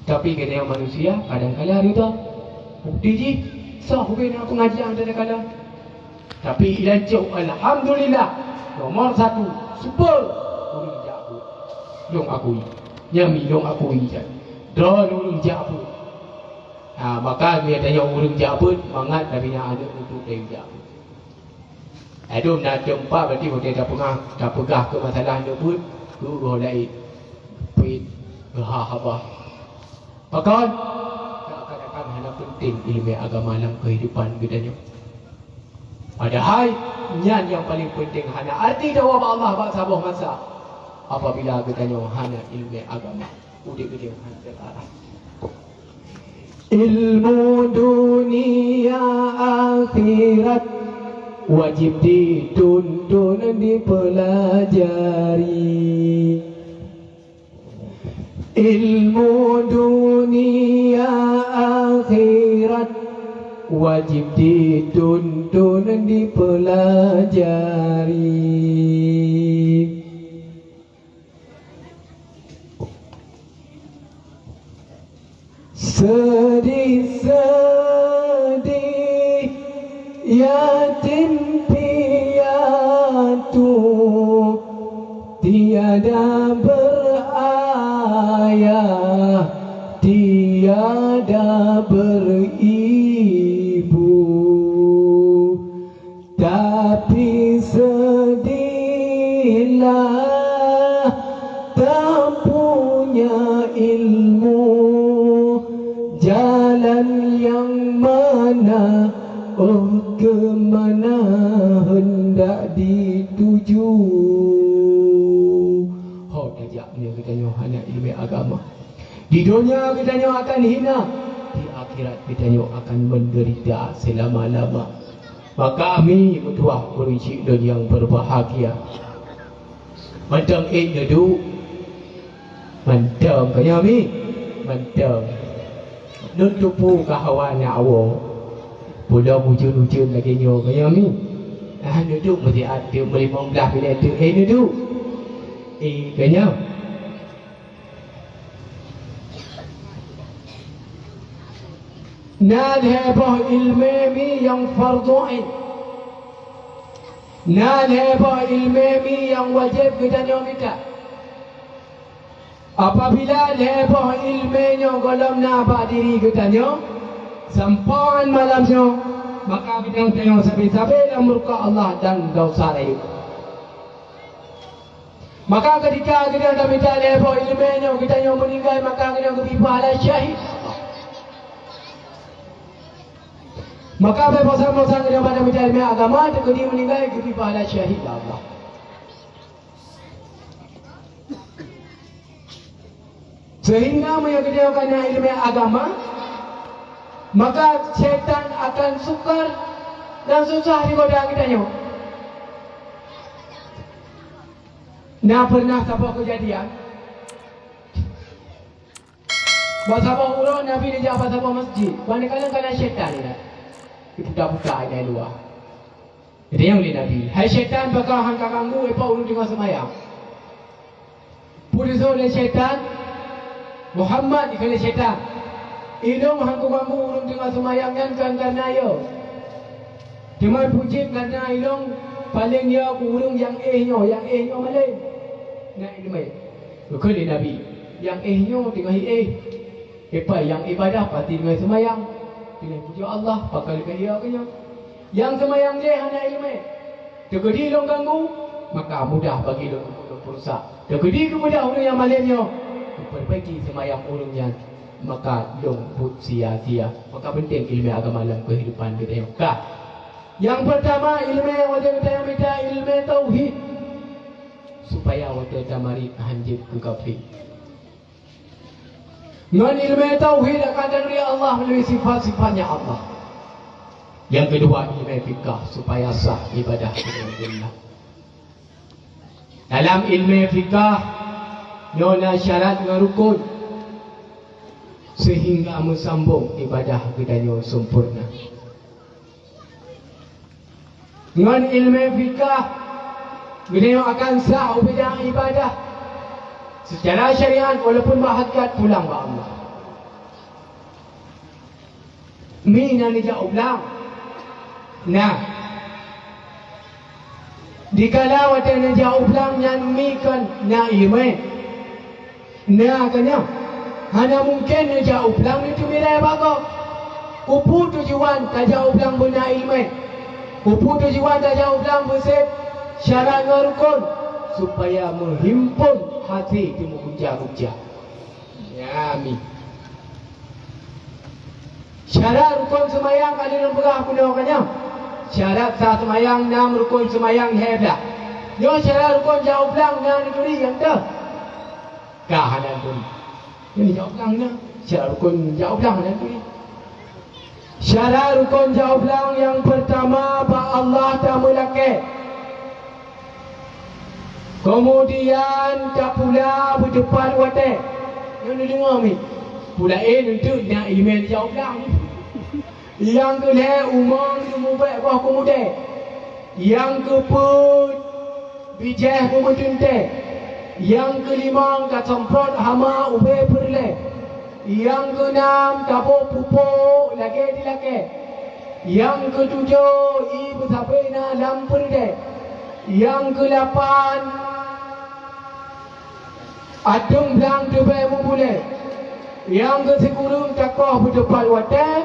Tapi geutanyoe manusia kadang kala riba. Bukti jih, soh ubena pengajian kadang kala. Tapi ilancok, alhamdulillah, nomor satu, super, ureuëng jak buet. Lôn akui. Nyami lôn akui jan. Droe ureuëng jak buet. Ha, maka meunyoe tanyoe ureuëng jak beuet, mangat tabina aneuëk untuk dayeuh jak beuet. Adum na teumpat berarti watée tapeugah, tapeugah keu masalah aneuëk beuet, keu roh laén. Peuet, ha haba. Pakon? Seakan-akan hana penting iéleumé agama lam keuhidupan geutanyoe. Padahai nyan nyang paleng penting hana arti dawa bak Allah bak saboh masa apabila geutanyoe hana iéleumé agama. Udeb geutanyoe hana teuarah. Ilmu dunia akhirat wajib dituntun dipeulajari. Ilmu dunia akhirat wajib dituntun dipeulajari. Sedih-sedih yatim piatu, tiada berayah, tiada beribu. Tapi sedihlah tak punya ilmu, jalan yang mana, oh, ke mana hendak dituju. Ho tajak nyoe geutanyoe hana iéleumé agama. Di donya geutanyoe akan hina, di akhirat geutanyoe akan menderita selama-lama. Maka mi meutuah ureuëng chik lôn nyang berbahagia. Mantong ék neuduek, mantong keu nyoe mi, mantong. Lôn tupu ka hawa na awoe. Pulo ujeuen-ujeuen lagée nyoe keu nyoe mi. Ah, neuduek meusiat teuk meulimong blaih binéh teuk, ék neuduek. Ék keu nyoe. Na lhée boh iéleumé mi nyang fardhu ain. Na lhée boh iéleumé mi nyang wajéb geutanyoe mita. Apabila lhée boh iéleumé nyoe gohlom na bak diri geutanyoe, sampoe ngon malam nyoe, maka geutanyoe sabe-sabe lam murka Allah dan desya rayeuk. Maka ketika geutanyoe tamita lhée boh iéleumé nyoe, geutanyoe meuninggai, maka geutanyoe geubri pahala syahid. Maka bèk bosan-bosan geutanyoe bak mita ileumèe agama, teukeudi meuninggai geubri pahala syahid lé Allah. Sehingga meunyoe geutanyoe ka na ileumèe agama, maka syaitan akan sukar dan susah digoda geutanyoe. Na pernah saboh keujadian, bak saboh uroe Nabi neujak bak saboh masjid, ban kalon ka na syaitan nyan jiputa-puta di luwa. Geutanyong lé Nabi, "Hai syaitan, pakon han kaganggu, eh, ureueng teungoh seumayang?" Peue geujaweueb lé syaitan, "Muhammad," kheun lé syaitan, "ilôn han kuganggu ureueng teungoh seumayang nyan kon kareuna yo. Teuma peue jeuet kareuna ilôn paleng yo keu ureueng nyang éh nyoe, nyang éh nyoe malém." Na ileumèe. Geukheun lé Nabi, "Nyang éh nyoe teungoh éh." Kiban nyang ibadah pasti teungoh seumayang, teungoh pujoe Allah, pakon leubeh yo keu nyoe. Nyang seumayang jih hana ileumèe. Teukeudi lôn ganggu, maka mudah bagi lôn untuk peurusak. Teukeudi keumudah ureueng nyang malém nyoe, geupeurbaiki seumayang ureueng nyan, maka lôn buet sia-sia. Maka penting ileumèe agama lam keuhidupan geutanyoe. Ka. Nyang peurtama, ileumèe watèe geutanyoe mita ileumèe tauhid, supaya watèe tamarit han jeuet keu kafé. Ngon ileumèe tauhid akan teuneuri Allah meulalu sifat-sifatnya Allah. Nyang keudua, ileumèe fikah supaya sah ibadah geutanyoe. Dalam ileumèe fikah nyoe na syarat ngon rukun sehingga meusambong ibadah geutanyoe sempurna. Ngon ileumèe fikah, geutanyoe akan sah u bidang ibadah seucara syariat, walaupun bak hakikat pulang bak Allah. Mi na neujak u blang? Na. Dikala watèe neujak u blang nyan mi kon na ileumèe. Na ka nyan, hana mungken neujak u blang neuteumirèe bak gob. Keupeue tujuan tajak u blang beuna ileumèe? Keupeue tujuan tajak u blang beusép syarat ngon rukon? Supaya meuhimpon hasé teumeugunca-gunca. Ya, mi. Syarat rukon seumayang ka lheueh lôn peugah keunoe ka nyoe. Syarat sah seumayang nam, rukon seumayang lhèe blah. Nyoe syarat rukon jak u blang na neuturi nyang deuh? Ka hana neuturi. Nyoe jak u blang na. Syarat rukon jak u blang hana neuturi. Syarat rukon jak u blang nyang peurtama bak Allah tameulakèe. Keumudian tapula beuteupat watèe. Nyoe neudeungoe mi. Peue laén eunteuk na ileumèe jak u blang. Nyang keulhèe umong teumubèk boh keumudèe. Nyang keupeuet bijèh beumeuteuntèe. Nyang keulimong tasemprot hama ubé peureulèe. Nyang keunam taboh pupuk lagèe dilakèe. Nyang keutujoh ié beusabé na lam peureudèe. Nyang keulapan ateueng blang teubèe meubulèe. Nyang keusikureueng takoh beuteupat watèe.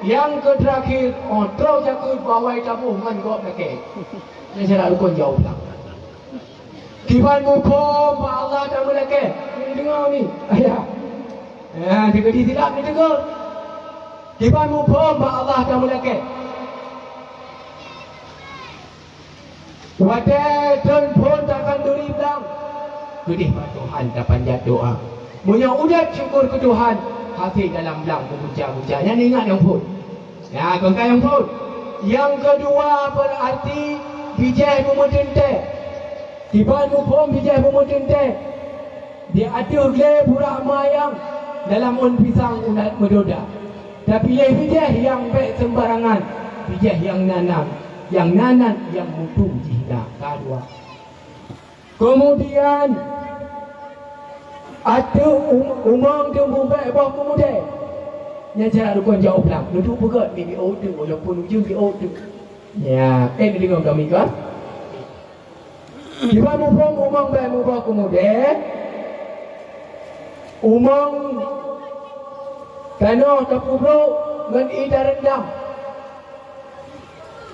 Nyang keuteurakhier, oh, troh jakeuet bak awai taboh ngon gob lakèe. Nyan syarat rukon jak u blang. Kiban muphom bak Allah tameulakèe. Neudeungoe mi? Aya. Ya, teukeudi silap neudeungoe. Kiban muphom bak Allah tameulakèe. Watèe thon phon takhanduri blang, keudeh bak Tuhan tapanjat doa. Meunyoe udeb syukur keu Tuhan, hasé dalam blang meugunca-gunca. Nyan ingat nyang phon. Ya, kon ka nyang phon. Nyang keudua, beurarti bijèh beumeuteuntèe. Kiban muphom bijèh beumeuteuntèe? Di ateueh glé burak ma nyang dalam ôn pisang ulat meudoda. Tapiléh bijèh nyang bèk seumbarangan, bijèh nyang nanan, nyang nanan nyang mutu jih na. Ka dua. Keumudian, ateueh um-, umong teumubèk boh keumudèe. Nyan syarat rukon jak u blang. Neuduek peugöt mi biôh teuk, walaupun ujeuen biôh teuk. Ya, eh, neudeungoe kami kan? Kiban muphom umong bèk muboh keumudèe, umong tanoh tapeubrôk ngon ié tareundam.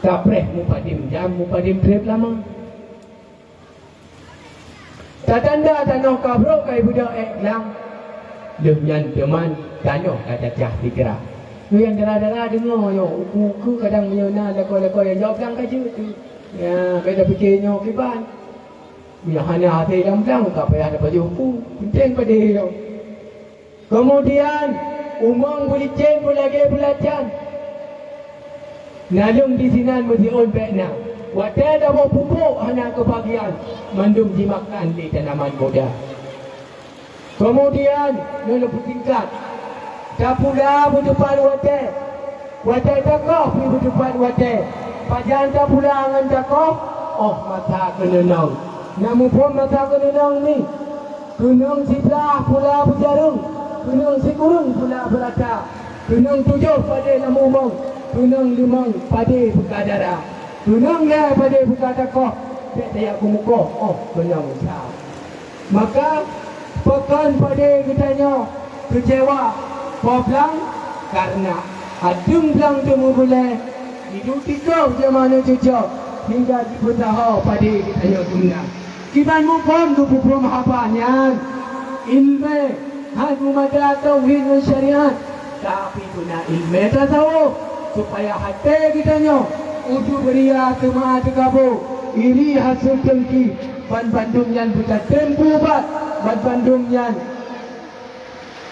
Tapreh mupadum jam, mupadum trép lama. Tatanda tanoh ka brôk ka ibeudôh èk glang. Lheueh nyan teuma tanoh ka cacah sigra. Keu nyang dara-dara deungoe nyoe, uku-uku kadang meunyoe na lakoe-lakoe nyang jaweueb blang ka jeuet tu. Ya, ka tapike nyoe kiban. Meunyoe hana até lam blang, ka payah tapajoh uku. Penting padé nyoe. Keumudian, umong beulicén beulagée beulacan. Naleueng disinan meusiôn bék na. Watée taboh pupuk hana keubagian, mandum jimakan lé tanaman muda. Keumudian, nyoe lôn peusingkat, tapula beuteupat watée. Watée takoh pih beuteupat watée. Pajan tapula ngon takoh? Oh masa keuneunong. Na muphom masa keuneunong nyoe? Keunong siblaih pula beujareueng, keunong sikureueng pula beurata, keunong tujoh padé lam umong, keunong limong padé beuka dara, keunong lhée padé beuka takoh, bék tajak keumukoh, oh keunong sa. Maka, pakon padé geutanyoe keucewa, po blang, kareuna ateueng blang teumeubeulée, jiduek tikoh jameun cucok, hingga jipeusaho padé geutanyoe guna. Kiban muphom geupeuphom haba nyan, iéleumé hán meumada tauhid ngon syariat, tapi beuna iéleumé tasawuf, supaya até geutanyoe udeb ria teuma teukabô, iri hasut deungki, banmandum nyan beutatem peuubat, banmandum nyan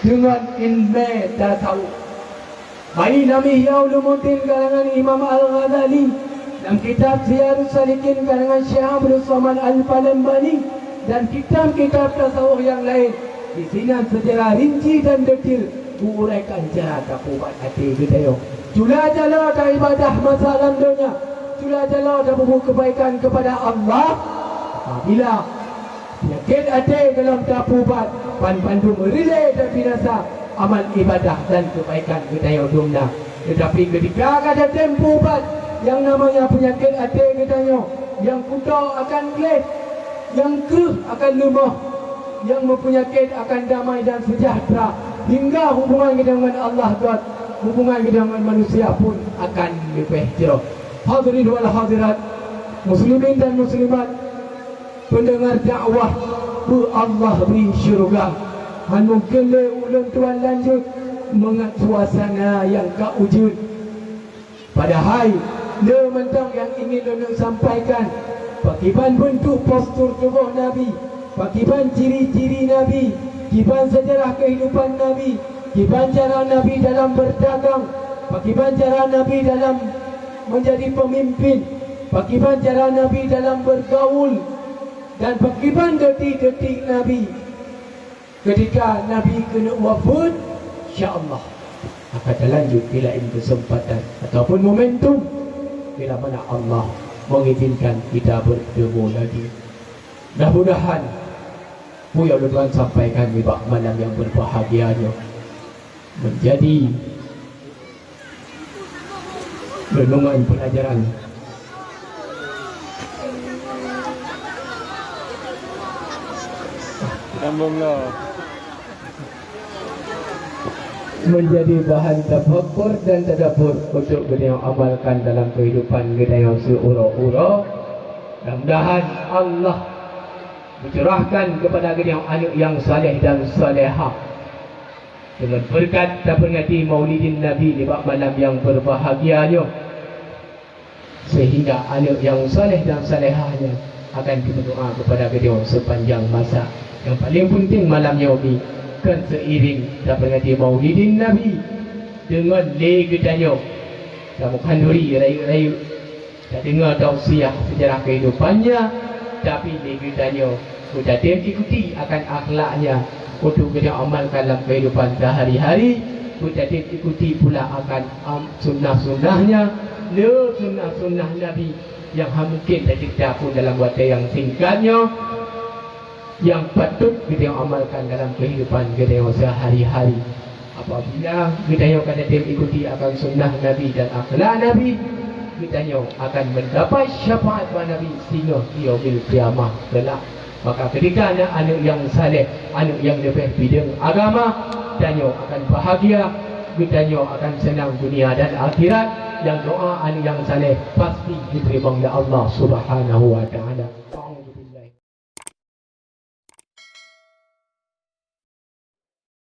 deungon iéleumé tasawuf. Baik lam Ihya Ulumuddin karangan Imam Al-Ghazali, lam kitab Siyarus Salikin karangan Syekh Abdus Somad Al-Palembani, dan kitab-kitab tasawuf nyang laén, disinan seucara rinci dan detail geuuraikan cara tapeuubat até geutanyoe. Cula jaloe taibadah masa lam donya, cula jaloe tapeubuet keubaikan keupada Allah. Apabila peunyakét até gohlom tapeuubat, banmandum rilée dan binasa amal ibadah dan keubaikan geutanyoe dum na. Teutapi keutika ka tatem peuubat nyang namanya peunyakét até geutanyoe, nyang kuto akan gleh, nyang kreueh akan leumoh, nyang meupeunyakét akan damai dan seujahteura, hingga hubungan geutanyoe ngon Allah göt, hubungan geutanyoe ngon manusia pun akan leubeh jroh. Hadirin wal hadirat, muslimin dan muslimat, peundeungar dakwah, beu Allah bri syeuruga. Hán mungken lé ulôn tuan lanjut mangat suasana nyang ka ujeuen. Padahai, le mantong nyang ingin lôn sampaikan, pakiban beuntuk postur tuboh Nabi, pakiban ciri-ciri Nabi, kiban seujarah keuhidupan Nabi, kiban cara Nabi dalam beurdagang, pakiban cara Nabi dalam meunjadi peumimpin, pakiban cara Nabi dalam beurgaul, dan pakiban detik-detik Nabi keutika Nabi keuneuk wafeuet, insya Allah akan talanjut di laén keuseumpatan ataupun momentum bila mana Allah mengizinkan kita bertemu lagi. Mudah-mudahan peue nyang ulôn tuan sampaikan nibak malam nyang beubahgia nyoe meunjadi reunungan peulajaran. Sambung lo. Meunjadi bahan tafakur dan tadabbur untuk geutanyoe amalkan dalam keuhidupan geutanyoe siuroe-uroe. Mudah-mudahan Allah meucurahkan keupada geutanyoe aneuk nyang saleh dan salehah. Deungon beureukat taperingati Maulidin Nabi nibak malam nyang beubahgia nyoe, seuhingga aneuk nyang saleh dan salehah nyan akan jimeudoa keupada geutanyoe seupanjang masa. Nyang paleng peunteng malam nyoe pih, kon seuiring taperingati Maulidin Nabi deungon lé geutanyoe tameukanuri rayeuk-rayeuk. Tadeungoe tausiah seujarah keuhidupannya, tapi lé geutanyoe beutatem ikuti akan akhlaknya untuk geutanyoe amalkan lam keuhidupan seuhari-hari, beutatem ikuti pula akan am-, sunnah-sunnahnya, le sunnah-sunnah Nabi nyang hana mungken tacipta pun dalam watée nyang singkat nyoe. Nyang patôt geutanyoe amalkan dalam keuhidupan geutanyoe seuhari-hari. Apabila geutanyoe ka tatem ikuti akan sunnah Nabi dan akhlak Nabi, geutanyoe akan meudapat syafaat bak Nabi singoh di yaumil qiyamah kelak. Maka keutika na aneuk nyang saleh, aneuk nyang leubeh bideueng agama, tanyoe akan bahagia, geutanyoe akan seunang dunia dan akhirat. Nyang doa aneuk nyang saleh pasti jiteurimong lé Allah Subhanahu wa Ta'ala.